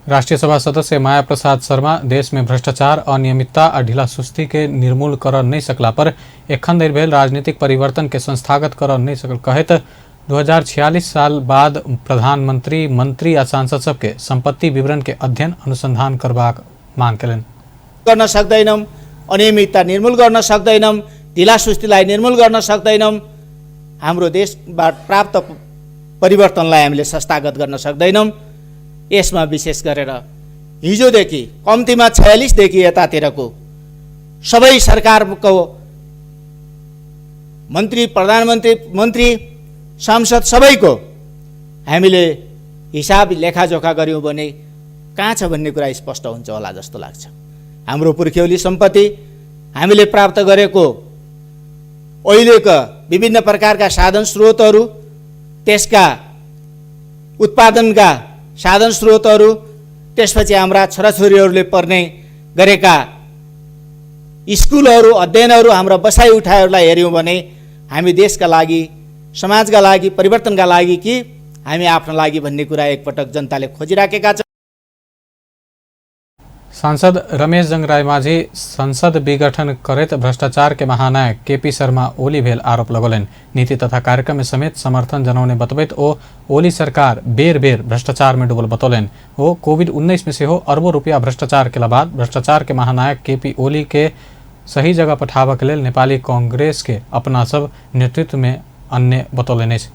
राष्ट्रिय सभा सदस्य माया प्रसाद शर्मा देश में भ्रष्टाचार, अनियमितता आ ढीला सुस्ती के निर्मूल कर नहीं सकला पर एखन धरि भेल राजनीतिक परिवर्तन के संस्थागत कर नहीं सकल कहैत 2046 साल बाद प्रधानमंत्री, मंत्री आ सांसद सबके संपत्ति विवरण के अध्ययन अनुसंधान करबाक मांग केलनि। गर्न सक्दैनौँ, अनियमितता निर्मूल गर्न सक्दैनौँ, ढिला सुस्तीलाई निर्मूल गर्न सक्दैनौँ, हाम्रो देशबाट प्राप्त परिवर्तनलाई हामीले संस्थागत गर्न सक्दैनौँ। यसमा विशेष गरेर हिजोदेखि कम्तीमा 46 देखि यतातिरको सबै सरकारको मन्त्री, प्रधानमन्त्री, मन्त्री, सांसद सबैको हामीले हिसाब लेखाजोखा गऱ्यौँ भने कहाँ छ भन्ने कुरा स्पष्ट हुन्छ होला जस्तो लाग्छ। हाम्रो पुर्ख्यौली सम्पत्ति, हामीले प्राप्त गरेको अहिलेका विभिन्न प्रकारका साधन स्रोतहरू, त्यसका उत्पादनका साधन स्रोतहरू, त्यसपछि हाम्रा छोराछोरीहरूले पढ्ने गरेका स्कुलहरू, अध्ययनहरू, हाम्रा बसाइ उठाइहरूलाई हेऱ्यौँ भने हामी देशका लागि, समाजका लागि, परिवर्तनका लागि कि हामी आफ्नो लागि भन्ने कुरा एकपटक जनताले खोजिराखेका छन्। सांसद रमेश जंग रायमाझी संसद विघटन करैत भ्रष्टाचार के महानायक केपी शर्मा ओली भेल आरोप लगौलनि। नीति तथा कार्यक्रम में समेत समर्थन जनौने बतबैत ओ ओली सरकार बेर बेर भ्रष्टाचार में डूबल बतौलनि। ओ कोविड-19 में सेहो अरबों रुपया भ्रष्टाचार के बाद भ्रष्टाचार के महानायक केपी ओली के सही जगह पठाबऽ के लेल नेपाली कांग्रेस के अपना सब नेतृत्व में अन्य बतौलनि अछि।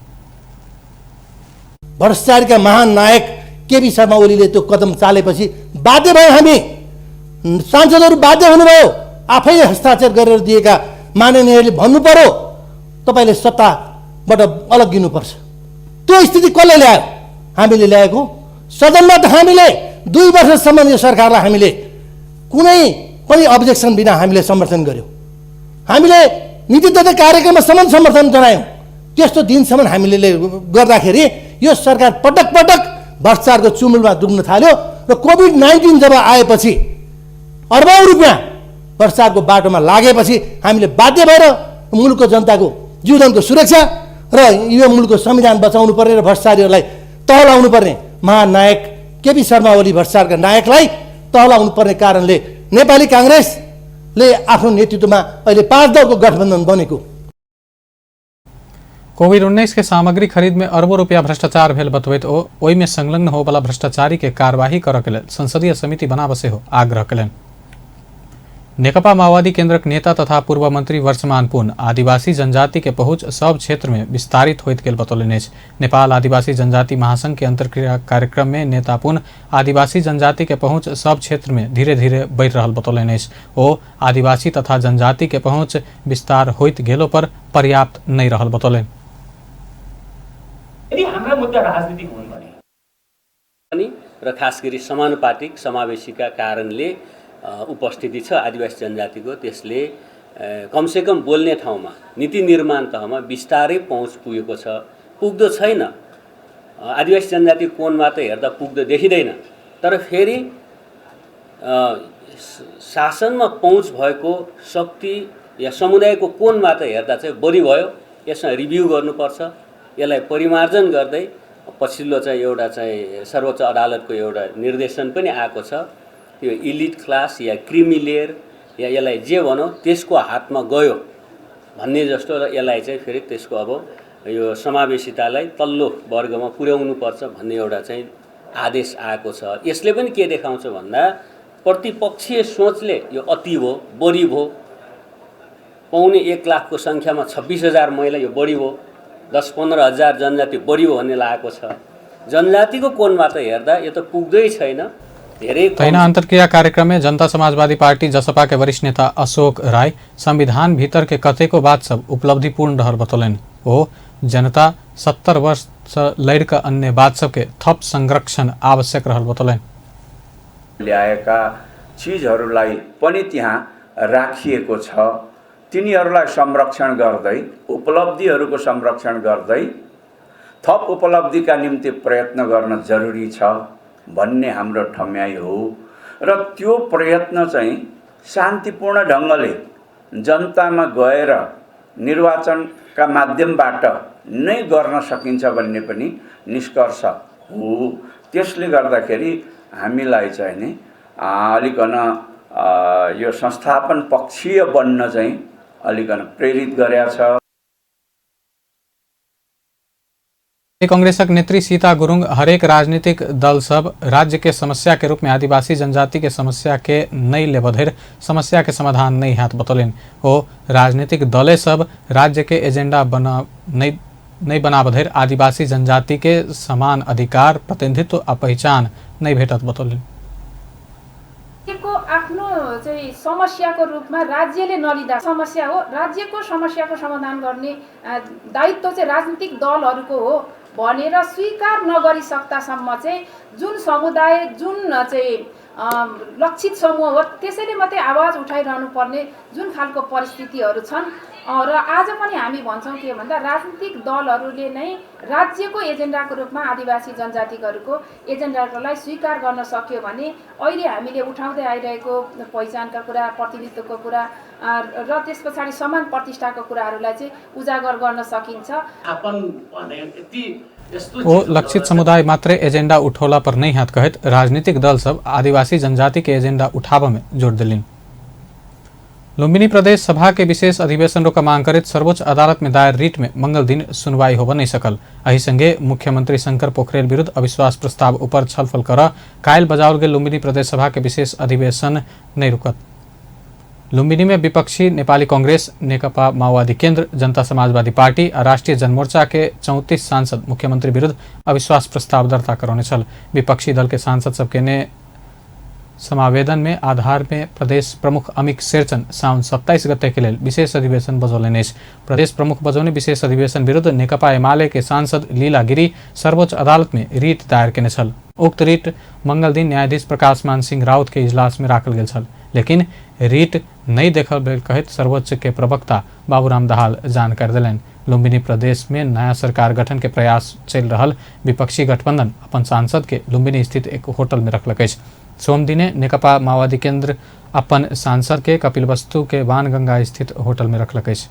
भ्रष्टाचारका महान नायक केपी शर्मा ओलीले त्यो कदम चालेपछि बाध्य भयो, हामी सांसदहरू बाध्य हुनुभयो, आफैले हस्ताक्षर गरेर दिएका माननीयहरूले भन्नु पर्यो तपाईँले सत्ताबाट अलग्गिनुपर्छ। त्यो स्थिति कसले ल्यायो? हामीले ल्याएको। सदनमा त हामीले 2 वर्षसम्म यो सरकारलाई हामीले कुनै पनि अब्जेक्सन बिना हामीले समर्थन गर्यौँ, हामीले नीति तथा कार्यक्रममा सम्म समर्थन जनायौँ। त्यस्तो दिनसम्म हामीले गर्दाखेरि यो सरकार पटक पटक भ्रष्टाचारको चुमुलमा डुब्न थाल्यो र कोभिड-19 जब आएपछि अरबौँ रुपियाँ भ्रष्टाचारको बाटोमा लागेपछि हामीले बाध्य भएर मुलुकको जनताको जीवनको सुरक्षा र यो मुलुकको संविधान बचाउनु पर्ने र भ्रष्टाचारीहरूलाई तह लाउनु पर्ने महानायक केपी शर्मा ओली भ्रष्टाचारका नायकलाई तह लाउनु पर्ने कारणले नेपाली काङ्ग्रेसले आफ्नो नेतृत्वमा अहिले 5 दलको गठबन्धन बनेको। कोविड-19 के सामग्री खरीद में अरबों रुपया भ्रष्टाचार भेल बतबैत ओ ओहिमे संलग्न होबला भ्रष्टाचारी के कार्यवाही करऽ के लेल संसदीय समिति बनाबऽ सेहो आग्रह कयलनि। नेकपा माओवादी केंद्रक नेता तथा पूर्व मंत्री वर्षमान पुन आदिवासी जनजाति के पहुंच सब क्षेत्र में विस्तारित होइत गेल बतौलनि अछि। नेपाल आदिवासी जनजाति महासंघ के अंतर्क्रिया कार्यक्रम में नेता पुन आदिवासी जनजाति के पहुंच सब क्षेत्र में धीरे धीरे बढ़ि रहल बतौलनि अछि। ओ आदिवासी तथा जनजाति के पहुंच विस्तार होइत गेलो पर पर्याप्त नहि रहल बतौलनि। यदि हाम्रा मुद्दा राजनीतिक हुन् भने र खास गरी समानुपातिक समावेशीका कारणले उपस्थिति छ आदिवासी जनजातिको, त्यसले कमसेकम बोल्ने ठाउँमा नीति निर्माण तहमा बिस्तारै पहुँच पुगेको छ। पुग्दो छैन, आदिवासी जनजाति कोणमा त हेर्दा पुग्दो देखिँदैन, तर फेरि शासनमा पहुँच भएको शक्ति या समुदायको कोणमा त हेर्दा चाहिँ बढी भयो। यसमा रिभ्यू गर्नुपर्छ, यसलाई परिमार्जन गर्दै पछिल्लो चाहिँ एउटा चाहिँ सर्वोच्च अदालतको एउटा निर्देशन पनि आएको छ, त्यो इलिट क्लास या क्रिमी लेयर या यसलाई जे भनौँ त्यसको हातमा गयो भन्ने जस्तो, र यसलाई चाहिँ फेरि त्यसको अब यो समावेशितालाई तल्लो वर्गमा पुर्याउनुपर्छ भन्ने एउटा चाहिँ आदेश आएको छ। यसले पनि के देखाउँछ भन्दा प्रतिपक्षीय सोचले यो अति भयो, बढी भयो, 0.75 लाखको सङ्ख्यामा 26,000 महिला यो बढी भयो, 10-15 हजार जनजाति बढी भयो भन्ने लागेको छ। जनजातिको कोणमा त हेर्दा यो त पुग्दै छैन। तहिना अंतर्क्रिया कार्यक्रम में जनता समाजवादी पार्टी जसपा के वरिष्ठ नेता अशोक राय संविधान भीतर के कतेको बात सब उपलब्धिपूर्ण रहल बतौलनि। ओ जनता 70 वर्ष लड़िक अन्य बात सबके थप संरक्षण आवश्यक रहल बतौलनि। ल्याएका चिजहरूलाई पनि त्यहाँ राखिएको छ, तिनीहरूलाई संरक्षण गर्दै उपलब्धिहरूको संरक्षण गर्दै थप उपलब्धिका निम्ति प्रयत्न गर्न जरुरी छ भन्ने हाम्रो ठम्याइ हो र त्यो प्रयत्न चाहिँ शान्तिपूर्ण ढङ्गले जनतामा गएर निर्वाचनका माध्यमबाट नै गर्न सकिन्छ भन्ने पनि निष्कर्ष हो। त्यसले गर्दाखेरि हामीलाई चाहिँ नि अलिकन यो संस्थापन पक्षीय बन्न चाहिँ अलिकन प्रेरित गरेको छ। कांग्रेसक नेत्री सीता गुरुंग हरेक राजनीतिक दल सब राज्य के समस्या के रूप में आदिवासी जनजाति के समस्या के नहीं लेबधरि समस्या के समाधान नहीं हाथ बतौलनि। ओ राजनीतिक दले सब राज्य के एजेंडा बना नहीं बनाबधरि आदिवासी जनजाति के समान अधिकार, प्रतिनिधित्व आ पहचान नहीं भेटत बतौलनि। आफ्नो चाहिँ समस्याको रूपमा राज्यले नलिँदा समस्या हो, राज्यको समस्याको समाधान गर्ने दायित्व चाहिँ राजनीतिक दलहरूको हो भनेर स्वीकार नगरिसक्दासम्म चाहिँ जुन समुदाय जुन चाहिँ लक्षित समूह हो त्यसैले मात्रै आवाज उठाइरहनु पर्ने जुन खालको परिस्थितिहरू छन्। र आज पनि हामी भन्छौँ के भन्दा राजनीतिक दलहरूले नै राज्यको एजेन्डाको रूपमा आदिवासी जनजातिहरूको एजेन्डालाई स्वीकार गर्न सक्यो भने अहिले हामीले उठाउँदै आइरहेको पहिचानका कुरा, प्रतिनिधित्वको कुरा र त्यस पछाडि समान प्रतिष्ठाको कुराहरूलाई चाहिँ उजागर गर्न सकिन्छ। ओ लक्षित समुदाय मात्रै एजेंडा उठौला पर नहीं हाथ कहत राजनीतिक दल सब आदिवासी जनजाति के एजेंडा उठाबऽ में जोर देलनि। लुम्बिनी प्रदेश सभा के विशेष अधिवेशन रोक मांग करैत सर्वोच्च अदालत में दायर रिट में मंगल दिन सुनवाई होबऽ नहीं सकल। एहि संगे मुख्यमंत्री शंकर पोखरेल विरुद्ध अविश्वास प्रस्ताव ऊपर छलफल कर काल्हि बजाओल गेल लुम्बिनी प्रदेश सभा के विशेष अधिवेशन नहीं रुकत। लुम्बिनी में विपक्षी नेपाली कांग्रेस, नेकपा माओवादी केंद्र, जनता समाजवादी पार्टी आ राष्ट्रिय जनमोर्चा के 34 सांसद मुख्यमंत्री विरुद्ध अविश्वास प्रस्ताव दर्ता करौने छल। विपक्षी दल के सांसद सबके ने समावेदन में आधार में प्रदेश प्रमुख अमिक शेरचन साउन 27 गते के लेल विशेष अधिवेशन बजौलनि अछि। प्रदेश प्रमुख बजौने विशेष अधिवेशन विरुद्ध नेकपा एमाले के सांसद लीला गिरी सर्वोच्च अदालत में रिट दायर केने छल। उक्त रिट मंगल दिन न्यायाधीश प्रकाश मान सिंह राउत के इजलास में राखल गेल छल, लेकिन रिट नहीं देखल भेल कहैत सर्वोच्च के प्रवक्ता बाबूराम दाहाल जानकारी देलनि। लुम्बिनी प्रदेश में नया सरकार गठन के प्रयास चलि रहल विपक्षी गठबंधन अपन सांसद के लुम्बिनी स्थित एक होटल में रखलक अछि। सोमदिने नेकपा माओवादी केंद्र अपन सांसद के कपिलवस्तु के वानगंगा स्थित होटल में रखलक अछि।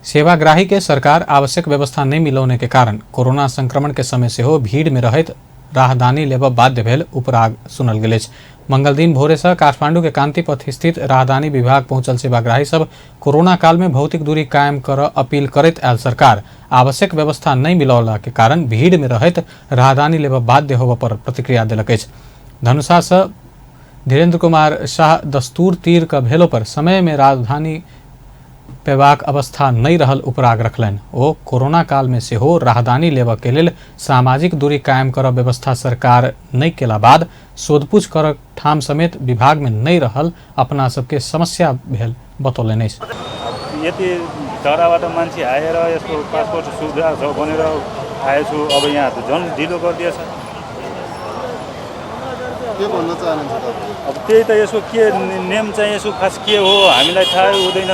सेवाग्राही के सरकार आवश्यक व्यवस्था नहीं मिलौने के कारण कोरोना संक्रमण के समय सेहो भीड़ में रहैत राहदानी लेबऽ बाध्य भेल उपराग सुनल गेल अछि। मंगल दिन भोरे से काठमांडू के कांतिपथ स्थित राहदानी विभाग पहुंचल सेवाग्राही सब कोरोना काल में भौतिक दूरी कायम कर अपील करैत आयल सरकार आवश्यक व्यवस्था नहीं मिलौला के कारण भीड़ में रहैत राहदानी लेबऽ बाध्य होबऽ पर प्रतिक्रिया देलक अछि। धनुषा से धीरेन्द्र कुमार शाह दस्तूर तीर के भेलो पर समय में राजधानी पेबाक अवस्था नहीं रहल उपराग रखलनि। ओ कोरोना काल में सेहो राहदानी लेबऽ के लेल सामाजिक दूरी कायम करऽ व्यवस्था सरकार नहीं केला बाद सोधपूछ कर ठाम समेत विभाग में नहीं रहल अपना सबके समस्या भेल बतौलनि अछि। यति टाढाबाट मान्छे आएर यसको पासपोर्ट सुविधा छ भनेर आएछु, अब यहाँ त झन् ढिलो गरिदिएछ। के भन्न चाहनुहुन्छ तपाईँ? अब त्यही त, यसको के नियम चाहिँ यसको खास के हो हामीलाई थाहै हुँदैन।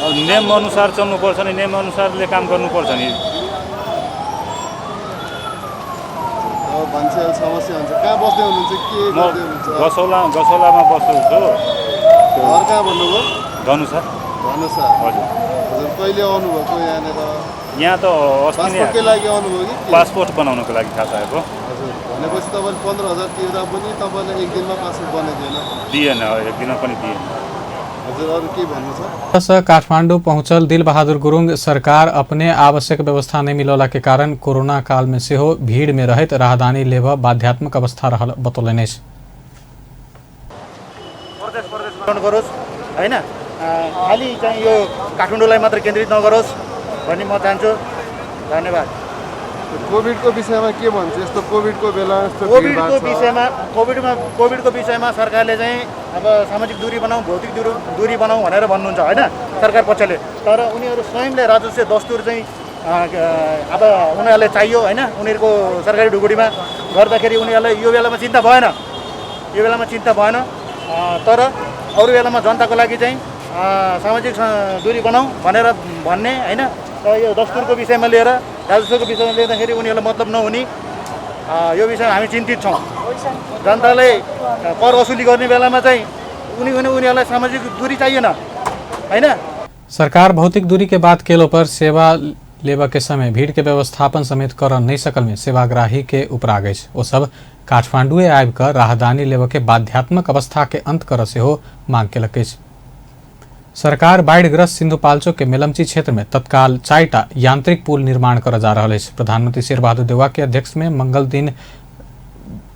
अब नियम अनुसार चल्नुपर्छ नि, नियम अनुसारले काम गर्नुपर्छ नि। अब मान्छे समस्या हुन्छ। कहाँ बस्दै हुनुहुन्छ, के गर्दै हुनुहुन्छ? गसौला, गसौलामा बस्छु। घर कहाँ भन्नुभयो? धनुषा। धनुषा, हजुर। हजुर, कहिले आउनुभएको यहाँनिर? यहाँ त अस्ति नै। पासपोर्टकै लागि आउनुभयो कि? पासपोर्ट बनाउनको लागि खास आएको। हजुर, भनेपछि तपाईँले 15,000 तिर्दा पनि तपाईँलाई एक दिनमा पासपोर्ट बनाइदिएन? दिएन, एक दिनमा पनि दिएन। हजुर, अरू के भन्नु छ? काठमाडौँ पहुँचल दिलबहादुर गुरुङ सरकार अपने आवश्यक व्यवस्था नहीं मिलौला के कारण कोरोना काल में सेहो भीड़ में रहैत राहदानी लेबऽ बाध्यात्मक अवस्था रहल बतौलनि अछि। गरोस् होइन, खालि चाहिँ यो काठमाडौँलाई मात्र केन्द्रित नगरोस् भन्ने म चाहन्छु। धन्यवाद। कोभिडको विषयमा के भन्छ? यस्तो कोभिडको बेला यस्तो कोभिडको विषयमा सरकारले चाहिँ अब सामाजिक दूरी बनाऊ, भौतिक दूरी बनाऊ भनेर भन्नुहुन्छ होइन सरकार पक्षले, तर उनीहरू स्वयंले राजस्व दस्तुर चाहिँ अब उनीहरूलाई चाहियो होइन। उनीहरूको सरकारी ढुकुटीमा गर्दाखेरि उनीहरूलाई यो बेलामा चिन्ता भएन, यो बेलामा चिन्ता भएन, तर अरू बेलामा जनताको लागि चाहिँ सामाजिक दूरी बनाऊ भनेर भन्ने होइन। र यो दस्तुरको विषयमा लिएर राजस्वको विषयमा लिँदाखेरि उनीहरूलाई मतलब नहुने, यो विषयमा हामी चिन्तित छौँ। जनताले कर वसुली गर्ने बेलामा चाहिँ उनीहरूलाई सामाजिक दूरी चाहिएन होइन। सरकार भौतिक दूरी के बात केलो पर सेवा लेबऽ के समय भीड़ के व्यवस्थापन समेत कर नहीं सकल में सेवाग्राही के उपराग अछि। ओ सब काठमांडुए आबि कऽ राहदानी लेबऽ के बाध्यात्मक अवस्था के अंत करऽ सेहो मांग केलक अछि। सरकार बाढ़िग्रस्त सिन्धुपाल्चोक के मेलम्ची क्षेत्र में तत्काल 4टा यांत्रिक पुल निर्माण करऽ जा रहल अछि। प्रधानमंत्री शेरबहादुर देउवा के अध्यक्ष में मंगल दिन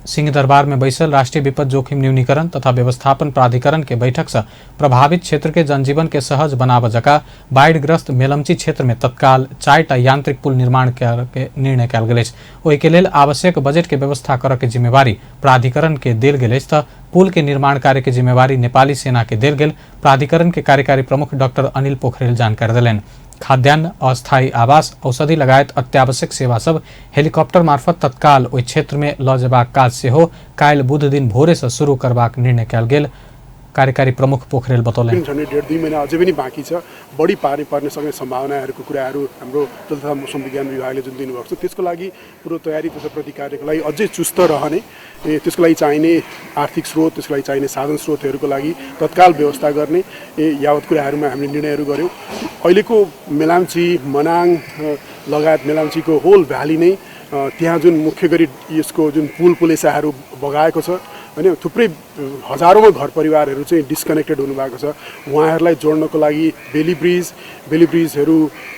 सिंहदरबार में बैसल राष्ट्रीय विपद जोखिम न्यूनीकरण तथा व्यवस्थापन प्राधिकरण के बैठक से प्रभावित क्षेत्र के जनजीवन के सहज बनाबऽ जका बाढ़िग्रस्त मेलम्ची क्षेत्र में तत्काल 4टा यांत्रिक पुल निर्माण के निर्णय कयल गेल अछि। ओहि के लेल आवश्यक बजट के व्यवस्था करऽ के जिम्मेवारी प्राधिकरण के देल गेल अछि त पुल के निर्माण कार्य के जिम्मेवारी नेपाली सेना के देल गेल प्राधिकरण के कार्यकारी प्रमुख डॉक्टर अनिल पोखरेल जानकारी देलनि। खाद्यान्न, अस्थायी आवास, औषधि लगायत अत्यावश्यक सेवा सब हेलीकॉप्टर मार्फत तत्काल ओहि क्षेत्र में लऽ जेबाक काज सेहो काल्हि बुध दिन भोरे से शुरू करबाक निर्णय कयल गेल कार्यकारी प्रमुख पोखरेल बतौलनि। 1.5-2 महिना अझै पनि बाँकी छ। बढी पानी पर्ने सक्ने सम्भावनाहरूको कुराहरू हाम्रो जल तथा मौसम विज्ञान विभागले जुन दिनुभएको छ त्यसको लागि पूर्व तयारी तथा प्रतिकार्यको लागि अझै चुस्त रहने, त्यसको लागि चाहिने आर्थिक स्रोत, त्यसको लागि चाहिने साधन स्रोतहरूको लागि तत्काल व्यवस्था गर्ने यावत कुराहरूमा हामीले निर्णयहरू गऱ्यौँ। अहिलेको मेलाम्ची, मनाङ लगायत मेलाम्चीको होल भ्याली नै त्यहाँ जुन मुख्य गरी यसको जुन पुल पुलेसाहरू बगाएको छ होइन, थुप्रै हजारौँ घर परिवारहरू चाहिँ डिस्कनेक्टेड हुनुभएको छ। उहाँहरूलाई जोड्नको लागि बेली ब्रिजहरू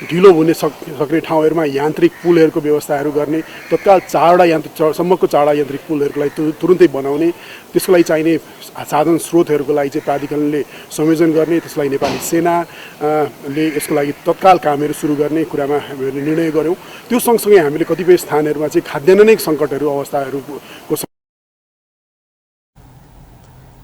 ढिलो हुने सक्ने ठाउँहरूमा यान्त्रिक पुलहरूको व्यवस्थाहरू गर्ने, तत्काल चारवटा यान्त्रिक सम्मको चारवटा यान्त्रिक पुलहरूको लागि तुरुन्तै बनाउने, त्यसको लागि चाहिने साधन स्रोतहरूको लागि चाहिँ प्राधिकरणले संयोजन गर्ने, त्यसलाई नेपाली सेनाले यसको लागि तत्काल कामहरू सुरु गर्ने कुरामा हामीले निर्णय गऱ्यौँ। त्यो सँगसँगै हामीले कतिपय स्थानहरूमा चाहिँ खाद्यान्न सङ्कटहरू अवस्थाहरूको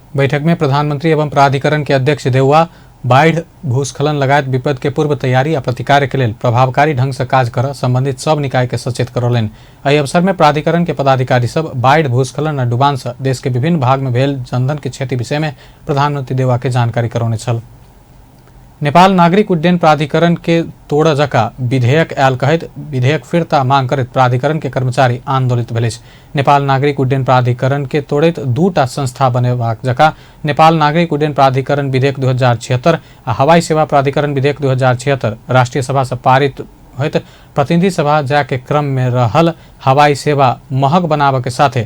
बैठक में प्रधानमंत्री एवं प्राधिकरण के अध्यक्ष देउवा बाढ़ भूस्खलन लगायत विपद के पूर्व तैयारी आ प्रतिकार के लेल प्रभावकारी ढंग से काज कर संबंधित सब निकाय के सचेत करौलनि। एहि अवसर में प्राधिकरण के पदाधिकारी सब बाढ़ भूस्खलन आ डुबान से देश के विभिन्न भाग में भेल जनधन के क्षति विषय में प्रधानमंत्री देउवा के जानकारी करौने छल। नेपाल नागरिक उड्डयन प्राधिकरण के तोड़ जका विधेयक आयल कहैत विधेयक फिर्ता मांग करैत प्राधिकरण के कर्मचारी आंदोलित भेल अछि। नेपाल नागरिक उड्डयन प्राधिकरण के तोड़ैत दूटा संस्था बनेबाक जका नेपाल नागरिक उड्डयन प्राधिकरण विधेयक 2076 आ हवाई सेवा प्राधिकरण विधेयक 2076 राष्ट्रिय सभा से पारित होइत प्रतिनिधि सभा जाय के क्रम में रहल हवाई सेवा महग बनाबऽ के साथे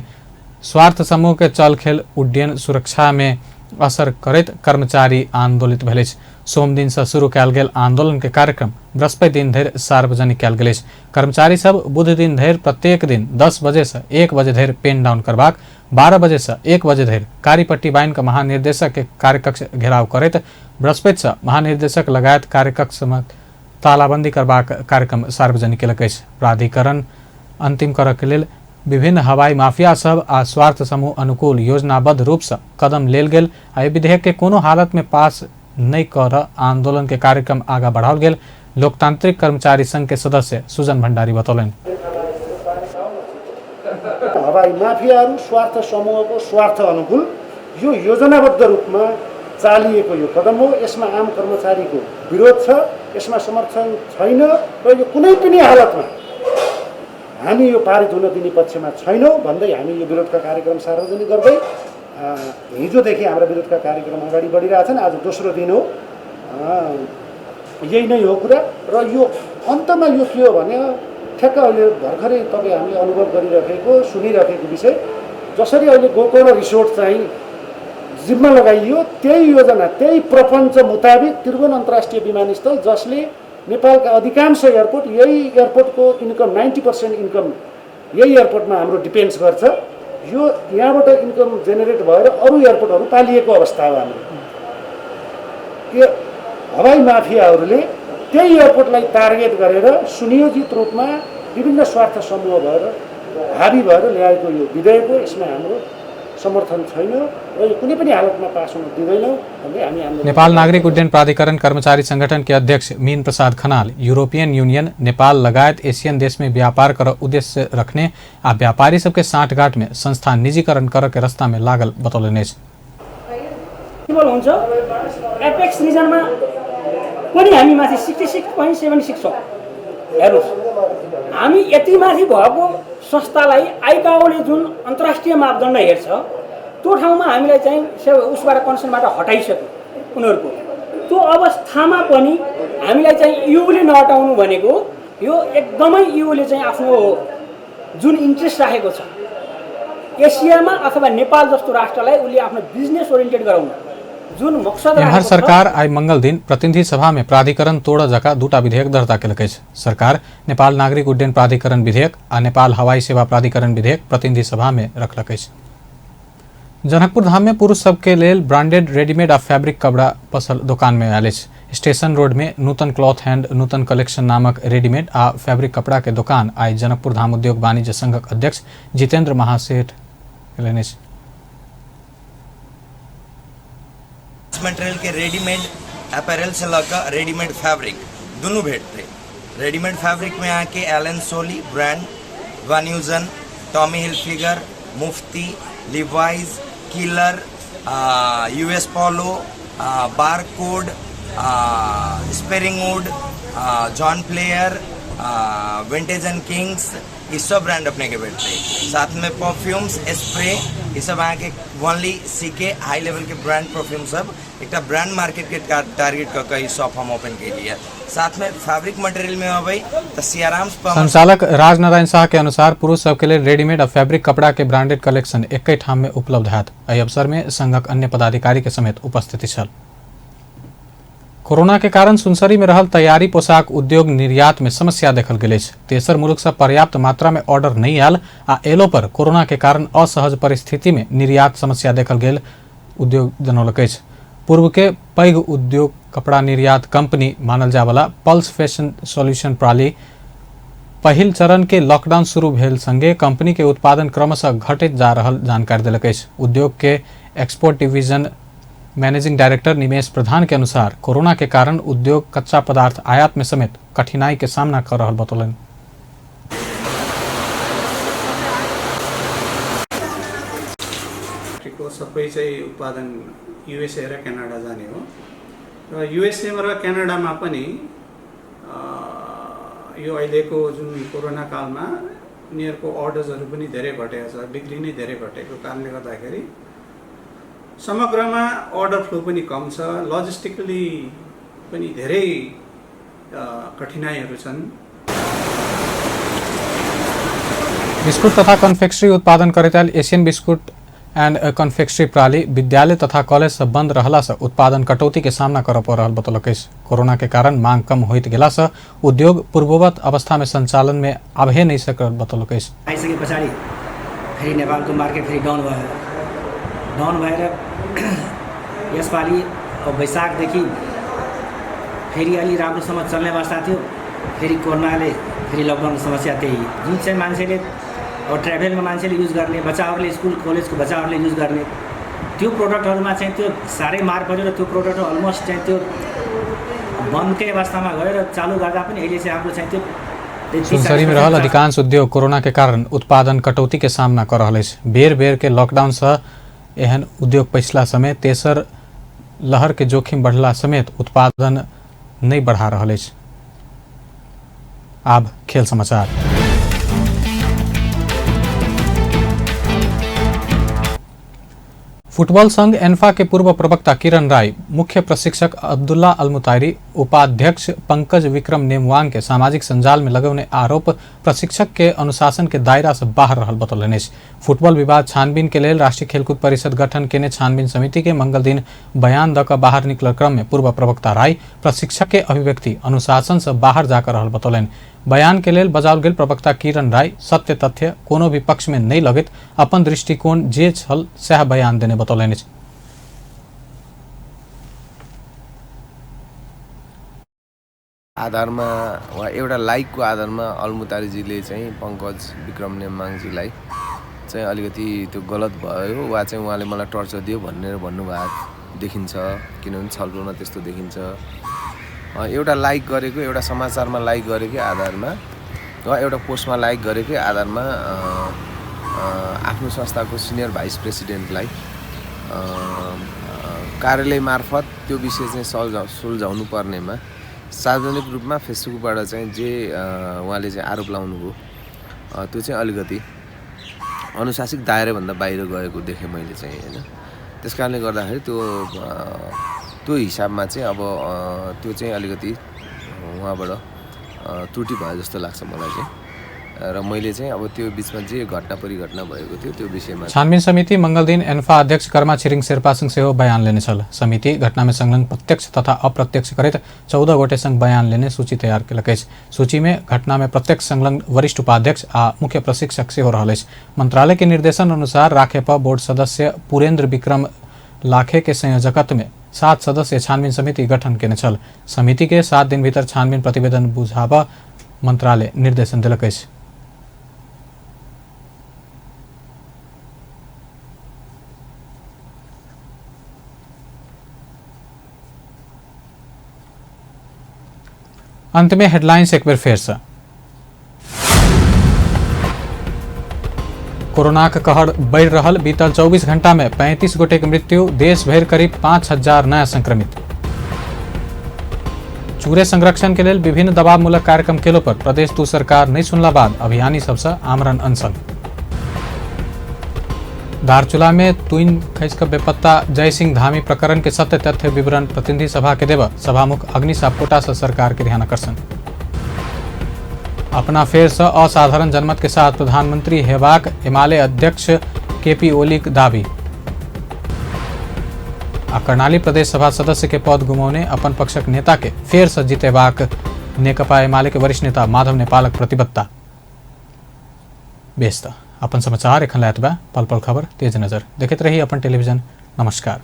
स्वार्थ समूह के चलखेल उड्डयन सुरक्षा में असर करैत कर्मचारी आंदोलित भेल अछि। सोमदिन से शुरू कयल गेल आंदोलन के कार्यक्रम बृहस्पति दिन धरि सार्वजनिक कयल गेल अछि। कर्मचारी सब बुध दिन धरि प्रत्येक दिन 10 बजे से 1 बजे धरि पेन डाउन करबाक, 12 बजे से 1 बजे धरि कारीपट्टी बान्हि कऽ महानिर्देशक के कार्यकक्ष घेराव करैत बृहस्पति से महानिर्देशक लगायत कार्यकक्ष में तालाबंदी करबाक कार्यक्रम सार्वजनिक केलक अछि। प्राधिकरण अंतिम करऽ के लेल विभिन्न हवाई माफिया सब आ स्वार्थ समूह अनुकूल योजनाबद्ध रूप से कदम लेल गेल आ एहि विधेयक के कोनो हालत में पास नहीं कर आंदोलन के कार्यक्रम आगा बढ़ाओल गेल लोकतांत्रिक कर्मचारी संघ के सदस्य सुजन भंडारी बतौलनि। हवाई माफियाहरू स्वार्थ समूहको स्वार्थ अनुकूल यो योजनाबद्ध रूपमा चालिएको यो कदम हो। यसमा आम कर्मचारीको विरोध छ, यसमा समर्थन छैन र यो कुनै पनि हालतमा हामी यो पारित हुन दिने पक्षमा छैनौँ भन्दै हामी यो विरोधका कार्यक्रम सार्वजनिक गर्दै हिजोदेखि हाम्रा विरोधका कार्यक्रम अगाडि बढिरहेछन्। आज दोस्रो दिन हो, यही नै हो कुरा। र यो अन्तमा यो के हो भने ठ्याक्क अहिले भर्खरै तपाईँ हामीले अनुभव गरिराखेको सुनिराखेको विषय, जसरी अहिले गोकर्ण रिसोर्ट चाहिँ जिम्मा लगाइयो त्यही योजना त्यही प्रपञ्च मुताबिक त्रिभुवन अन्तर्राष्ट्रिय विमानस्थल, जसले नेपालका अधिकांश एयरपोर्ट यही एयरपोर्टको इन्कम 90% इन्कम यही एयरपोर्टमा हाम्रो डिपेन्ड्स गर्छ, यो यहाँबाट इन्कम जेनेरेट भएर अरू एयरपोर्टहरू पालिएको अवस्था हो हाम्रो। यो हवाई माफियाहरूले त्यही एयरपोर्टलाई टार्गेट गरेर सुनियोजित रूपमा विभिन्न स्वार्थ समूह भएर हाबी भएर ल्याएको यो विधेयक हो। यसमा हाम्रो समर्थन छैन र यो कुनै पनि हालतमा पास हुन दिँदैनौँ भन्दै हामी आन्दोलन। नेपाल नागरिक उड्डयन प्राधिकरण कर्मचारी संगठन के अध्यक्ष मीन प्रसाद खनाल यूरोपियन यूनियन नेपाल लगायत एशियन देश में व्यापार कर उद्देश्य रखने आ व्यापारी सबके साठगांठ में संस्था निजीकरण कर के रास्ता में लागल बतौलनि अछि। हुन्छ एपेक्स रिजनमा पनि हामी माथि 66.76 छ। हेर्नुहोस्, हामी यति माथि भएको संस्थालाई आइकाओले जुन अन्तर्राष्ट्रिय मापदण्ड हेर्छ त्यो ठाउँमा हामीलाई चाहिँ उसबाट कन्सर्नबाट हटाइसक्यो उनीहरूको। त्यो अवस्थामा पनि हामीलाई चाहिँ युले नहटाउनु भनेको यो एकदमै युले चाहिँ आफ्नो जुन इन्ट्रेस्ट राखेको छ एसियामा अथवा नेपाल जस्तो राष्ट्रलाई उसले आफ्नो बिजनेस ओरिएन्टेड गराउन जुन मकसद। एम्हर सरकार आइ मंगल दिन प्रतिनिधि सभा में प्राधिकरण तोड़ जका दूटा विधेयक दर्ता केलक अछि। सरकार नेपाल नागरिक उड्डयन प्राधिकरण विधेयक आ नेपाल हवाई सेवा प्राधिकरण विधेयक प्रतिनिधि सभा में रखलक अछि। जनकपुर धाम में पुरुष सबके लेल ब्रांडेड रेडीमेड आ फैब्रिक कपड़ा पसल दुकान में आयल अछि। स्टेशन रोड में नूतन क्लॉथ हैंड नूतन कलेक्शन नामक रेडीमेड आ फैब्रिक कपड़ा के दुकान आइ जनकपुर धाम उद्योग वाणिज्य संघक अध्यक्ष जितेंद्र महासेठ केलनि अछि। मटेरियल के रेडीमेड अपैरल से लऽ रेडीमेड फैब्रिक दुनू भेटतै। रेडीमेड फैब्रिक में अहाँके Allen Solly brand, Van Heusen, Tommy Hilfiger, Mufti, Levi's, Killer, US Polo, Barcode, Springwood, John Player, Vintage and Kings, ई सब ब्रांड अपने के भेटतै। साथमे परफ्यूम्स, स्प्रे, ई सब अहाँके ओनली सी के हाई लेवल के ब्रांड परफ्यूम सब एकटा ब्रांड मार्केट के टारगेट कऽ के ई शॉप हम ओपन केलियै। साथमे फैब्रिक मटेरियल में अबै तऽ सियाराम। संचालक राजनारायण शाह के अनुसार पुरुष सबके लेल रेडीमेड आ फैब्रिक कपड़ा के ब्रांडेड कलेक्शन एके ठाम में उपलब्ध हैत। एहि अवसर में संघक अन्य पदाधिकारी के समेत उपस्थिति छल। कोरोना के कारण सुनसरी में रहल तैयारी पोशाक उद्योग निर्यात में समस्या देखल गेल अछि। तेसर मुल्क से पर्याप्त मात्रा में ऑर्डर नहीं आयल आ एलो पर कोरोना के कारण असहज परिस्थिति में निर्यात समस्या देखल गेल उद्योग जनौलक अछि। पूर्व के पैघ उद्योग कपड़ा निर्यात कंपनी मानल जायवला पल्स फैशन सॉल्यूशन प्रणाली पहिल चरण के लॉकडाउन शुरू भेल संगे कंपनी के उत्पादन क्रमशः घटैत जा रहल जानकारी देलक अछि। उद्योग के export division managing director Nimesh Pradhan के अनुसार कोरोना के कारण उद्योग कच्चा पदार्थ आयात में समेत कठिनाई के सामना कर रहल बतौलनि। सबै चाहिँ उत्पादन युएसए र क्यानाडा जाने हो र युएसए र क्यानाडामा पनि यो अहिलेको जुन कोरोना कालमा उनीहरूको अर्डर्सहरू पनि धेरै घटेको छ, बिक्री नै धेरै घटेको कारणले गर्दाखेरि समग्रमा अर्डर फ्लो पनि कम छ, लजिस्टिकली पनि धेरै कठिनाइहरू छन्। बिस्कुट तथा कन्फेक्सरी उत्पादन करैत आयल एशियन बिस्कुट एंड कन्फेक्सरी प्रणाली विद्यालय तथा कॉलेज सब बंद रहला से उत्पादन कटौती के सामना करऽ पड़ रहल बतौलक अछि। कोरोना के कारण मांग कम होइत गेला से उद्योग पूर्ववत अवस्था में संचालन में आबहे नहीं सकल बतौलक अछि। आइसके पछाडि फेरि नेपालको मार्केट फेरि डाउन भयो। डाउन भएर यसपालि वैशाखदेखि फेरि अलि राम्रोसँग चल्ने अवस्था थियो, फेरि कोरोनाले फेरि लकडाउनको समस्या त्यही। जुन चाहिँ मान्छेले अब ट्राभलमा मान्छेले युज गर्ने, बच्चाहरूले स्कुल कलेजको बच्चाहरूले युज गर्ने त्यो प्रोडक्टहरूमा चाहिँ त्यो साह्रै मार पऱ्यो र त्यो प्रोडक्ट अलमोस्ट चाहिँ त्यो बन्दकै अवस्थामा गयो र चालु गर्दा पनि अहिले चाहिँ हाम्रो चाहिँ त्यो सुनसरी में रहल अधिकांश उद्योग कोरोना के कारण उत्पादन कटौती के सामना कर रहल अछि। बेर बेर के लॉकडाउन से एहन उद्योग पछिला समय तेसर लहर के जोखिम बढ़ला समेत उत्पादन नहीं बढ़ा रहल अछि। आब खेल समाचार। फुटबॉल संघ एन्फा के पूर्व प्रवक्ता किरण राय, मुख्य प्रशिक्षक अब्दुल्ला अल-मुतायरी, उपाध्यक्ष पंकज विक्रम नेमवांग के सामाजिक संजाल में लगौने आरोप प्रशिक्षक के अनुशासन के दायरा से बाहर रहल बतौलनि अछि। फुटबॉल विवाद छानबीन के लेल राष्ट्रीय खेलकूद परिषद गठन केने छानबीन समिति के मंगल दिन बयान दऽ कऽ बाहर निकलल क्रम में पूर्व प्रवक्ता राय प्रशिक्षक के अभिव्यक्ति अनुशासन से बाहर जाकर रहल बतौलनि। बयान के लेल बजाओल गेल प्रवक्ता किरण राय सत्य तथ्य कोनो भी पक्ष में नहीं लगैत अपन दृष्टिकोण जे छल सएह बयान देने बतौलनि अछि। आधारमा वा एउटा लाइकको आधारमा अल-मुतारीजीले चाहिँ पंकज विक्रम नेमाङजीलाई चाहिँ अलिकति त्यो गलत भयो वा चाहिँ उहाँले मलाई टर्चर दियो भनेर भन्नुभएको देखिन्छ, किनभने छलफलमा त्यस्तो देखिन्छ। एउटा लाइक गरेको, एउटा समाचारमा लाइक गरेकै आधारमा वा एउटा पोस्टमा लाइक गरेकै आधारमा आफ्नो संस्थाको सिनियर भाइस प्रेसिडेन्टलाई कार्यालय मार्फत त्यो विषय चाहिँ सुल्झाउनु पर्नेमा सार्वजनिक रूपमा फेसबुकबाट चाहिँ जे उहाँले चाहिँ आरोप लाउनुभयो त्यो चाहिँ अलिकति अनुशासित दायराभन्दा बाहिर गएको देखेँ मैले चाहिँ, होइन। त्यस कारणले गर्दाखेरि त्यो त्यो हिसाबमा चाहिँ अब त्यो चाहिँ अलिकति उहाँबाट त्रुटि भयो जस्तो लाग्छ मलाई चाहिँ। र मैले चाहिँ अब त्यो बिचमा जे घटना परिघटना भएको थियो त्यो विषयमा छानबिन समिति मंगल दिन एन्फा अध्यक्ष कर्मा छिरिङ शेर्पासँग सेहो बयान लेने छल। समिति घटना में संलग्न प्रत्यक्ष तथा अप्रत्यक्ष करैत 14 गोटे संग बयान लेने सूची तैयार केलक अछि। सूची में घटना में प्रत्यक्ष संलग्न वरिष्ठ उपाध्यक्ष आ मुख्य प्रशिक्षक सेहो रहल अछि। मंत्रालय के निर्देशन अनुसार राखेपा बोर्ड सदस्य पुरेन्द्र विक्रम लाखे के संयोजकत्व में 7 सदस्य छानबीन समिति गठन केने छल। समिति के 7 दिन भीतर छानबीन प्रतिवेदन बुझाबऽ मंत्रालय निर्देशन देलक अछि। अंत में हेडलाइंस एक बेर फेर से। कोरोनाक कहर बढ़ि रहल, बीतल 24 घंटा में 35 गोटे के मृत्यु, देश भरि करीब 5000 नया संक्रमित। चूरे संरक्षण के लेल विभिन्न दबावमूलक कार्यक्रम केलो पर प्रदेश 2 सरकार नहीं सुनला बाद अभियानी सबसे आमरण अनशन। दारचूला में तुइन खसि कऽ बेपत्ता जय सिंह धामी प्रकरण के सत्य तथ्य विवरण प्रतिनिधि सभा के देब सभामुख अग्नि सापकोटा से सरकार के ध्यानाकर्षण। अपना फेर से असाधारण जनमत के साथ प्रधानमंत्री हेबाक एमाले अध्यक्ष केपी ओलीक दावी। आ कर्णाली प्रदेश सभा सदस्य के पद गुमौने अपन पक्षक नेता के फेर से जीतेबाक नेकपा एमाले के वरिष्ठ नेता माधव नेपालक प्रतिबद्धता। बेस त अपन समाचार एखन लए एतबा। पल पल खबर तेज नजर देखैत रही अपन टेलीविजन। नमस्कार।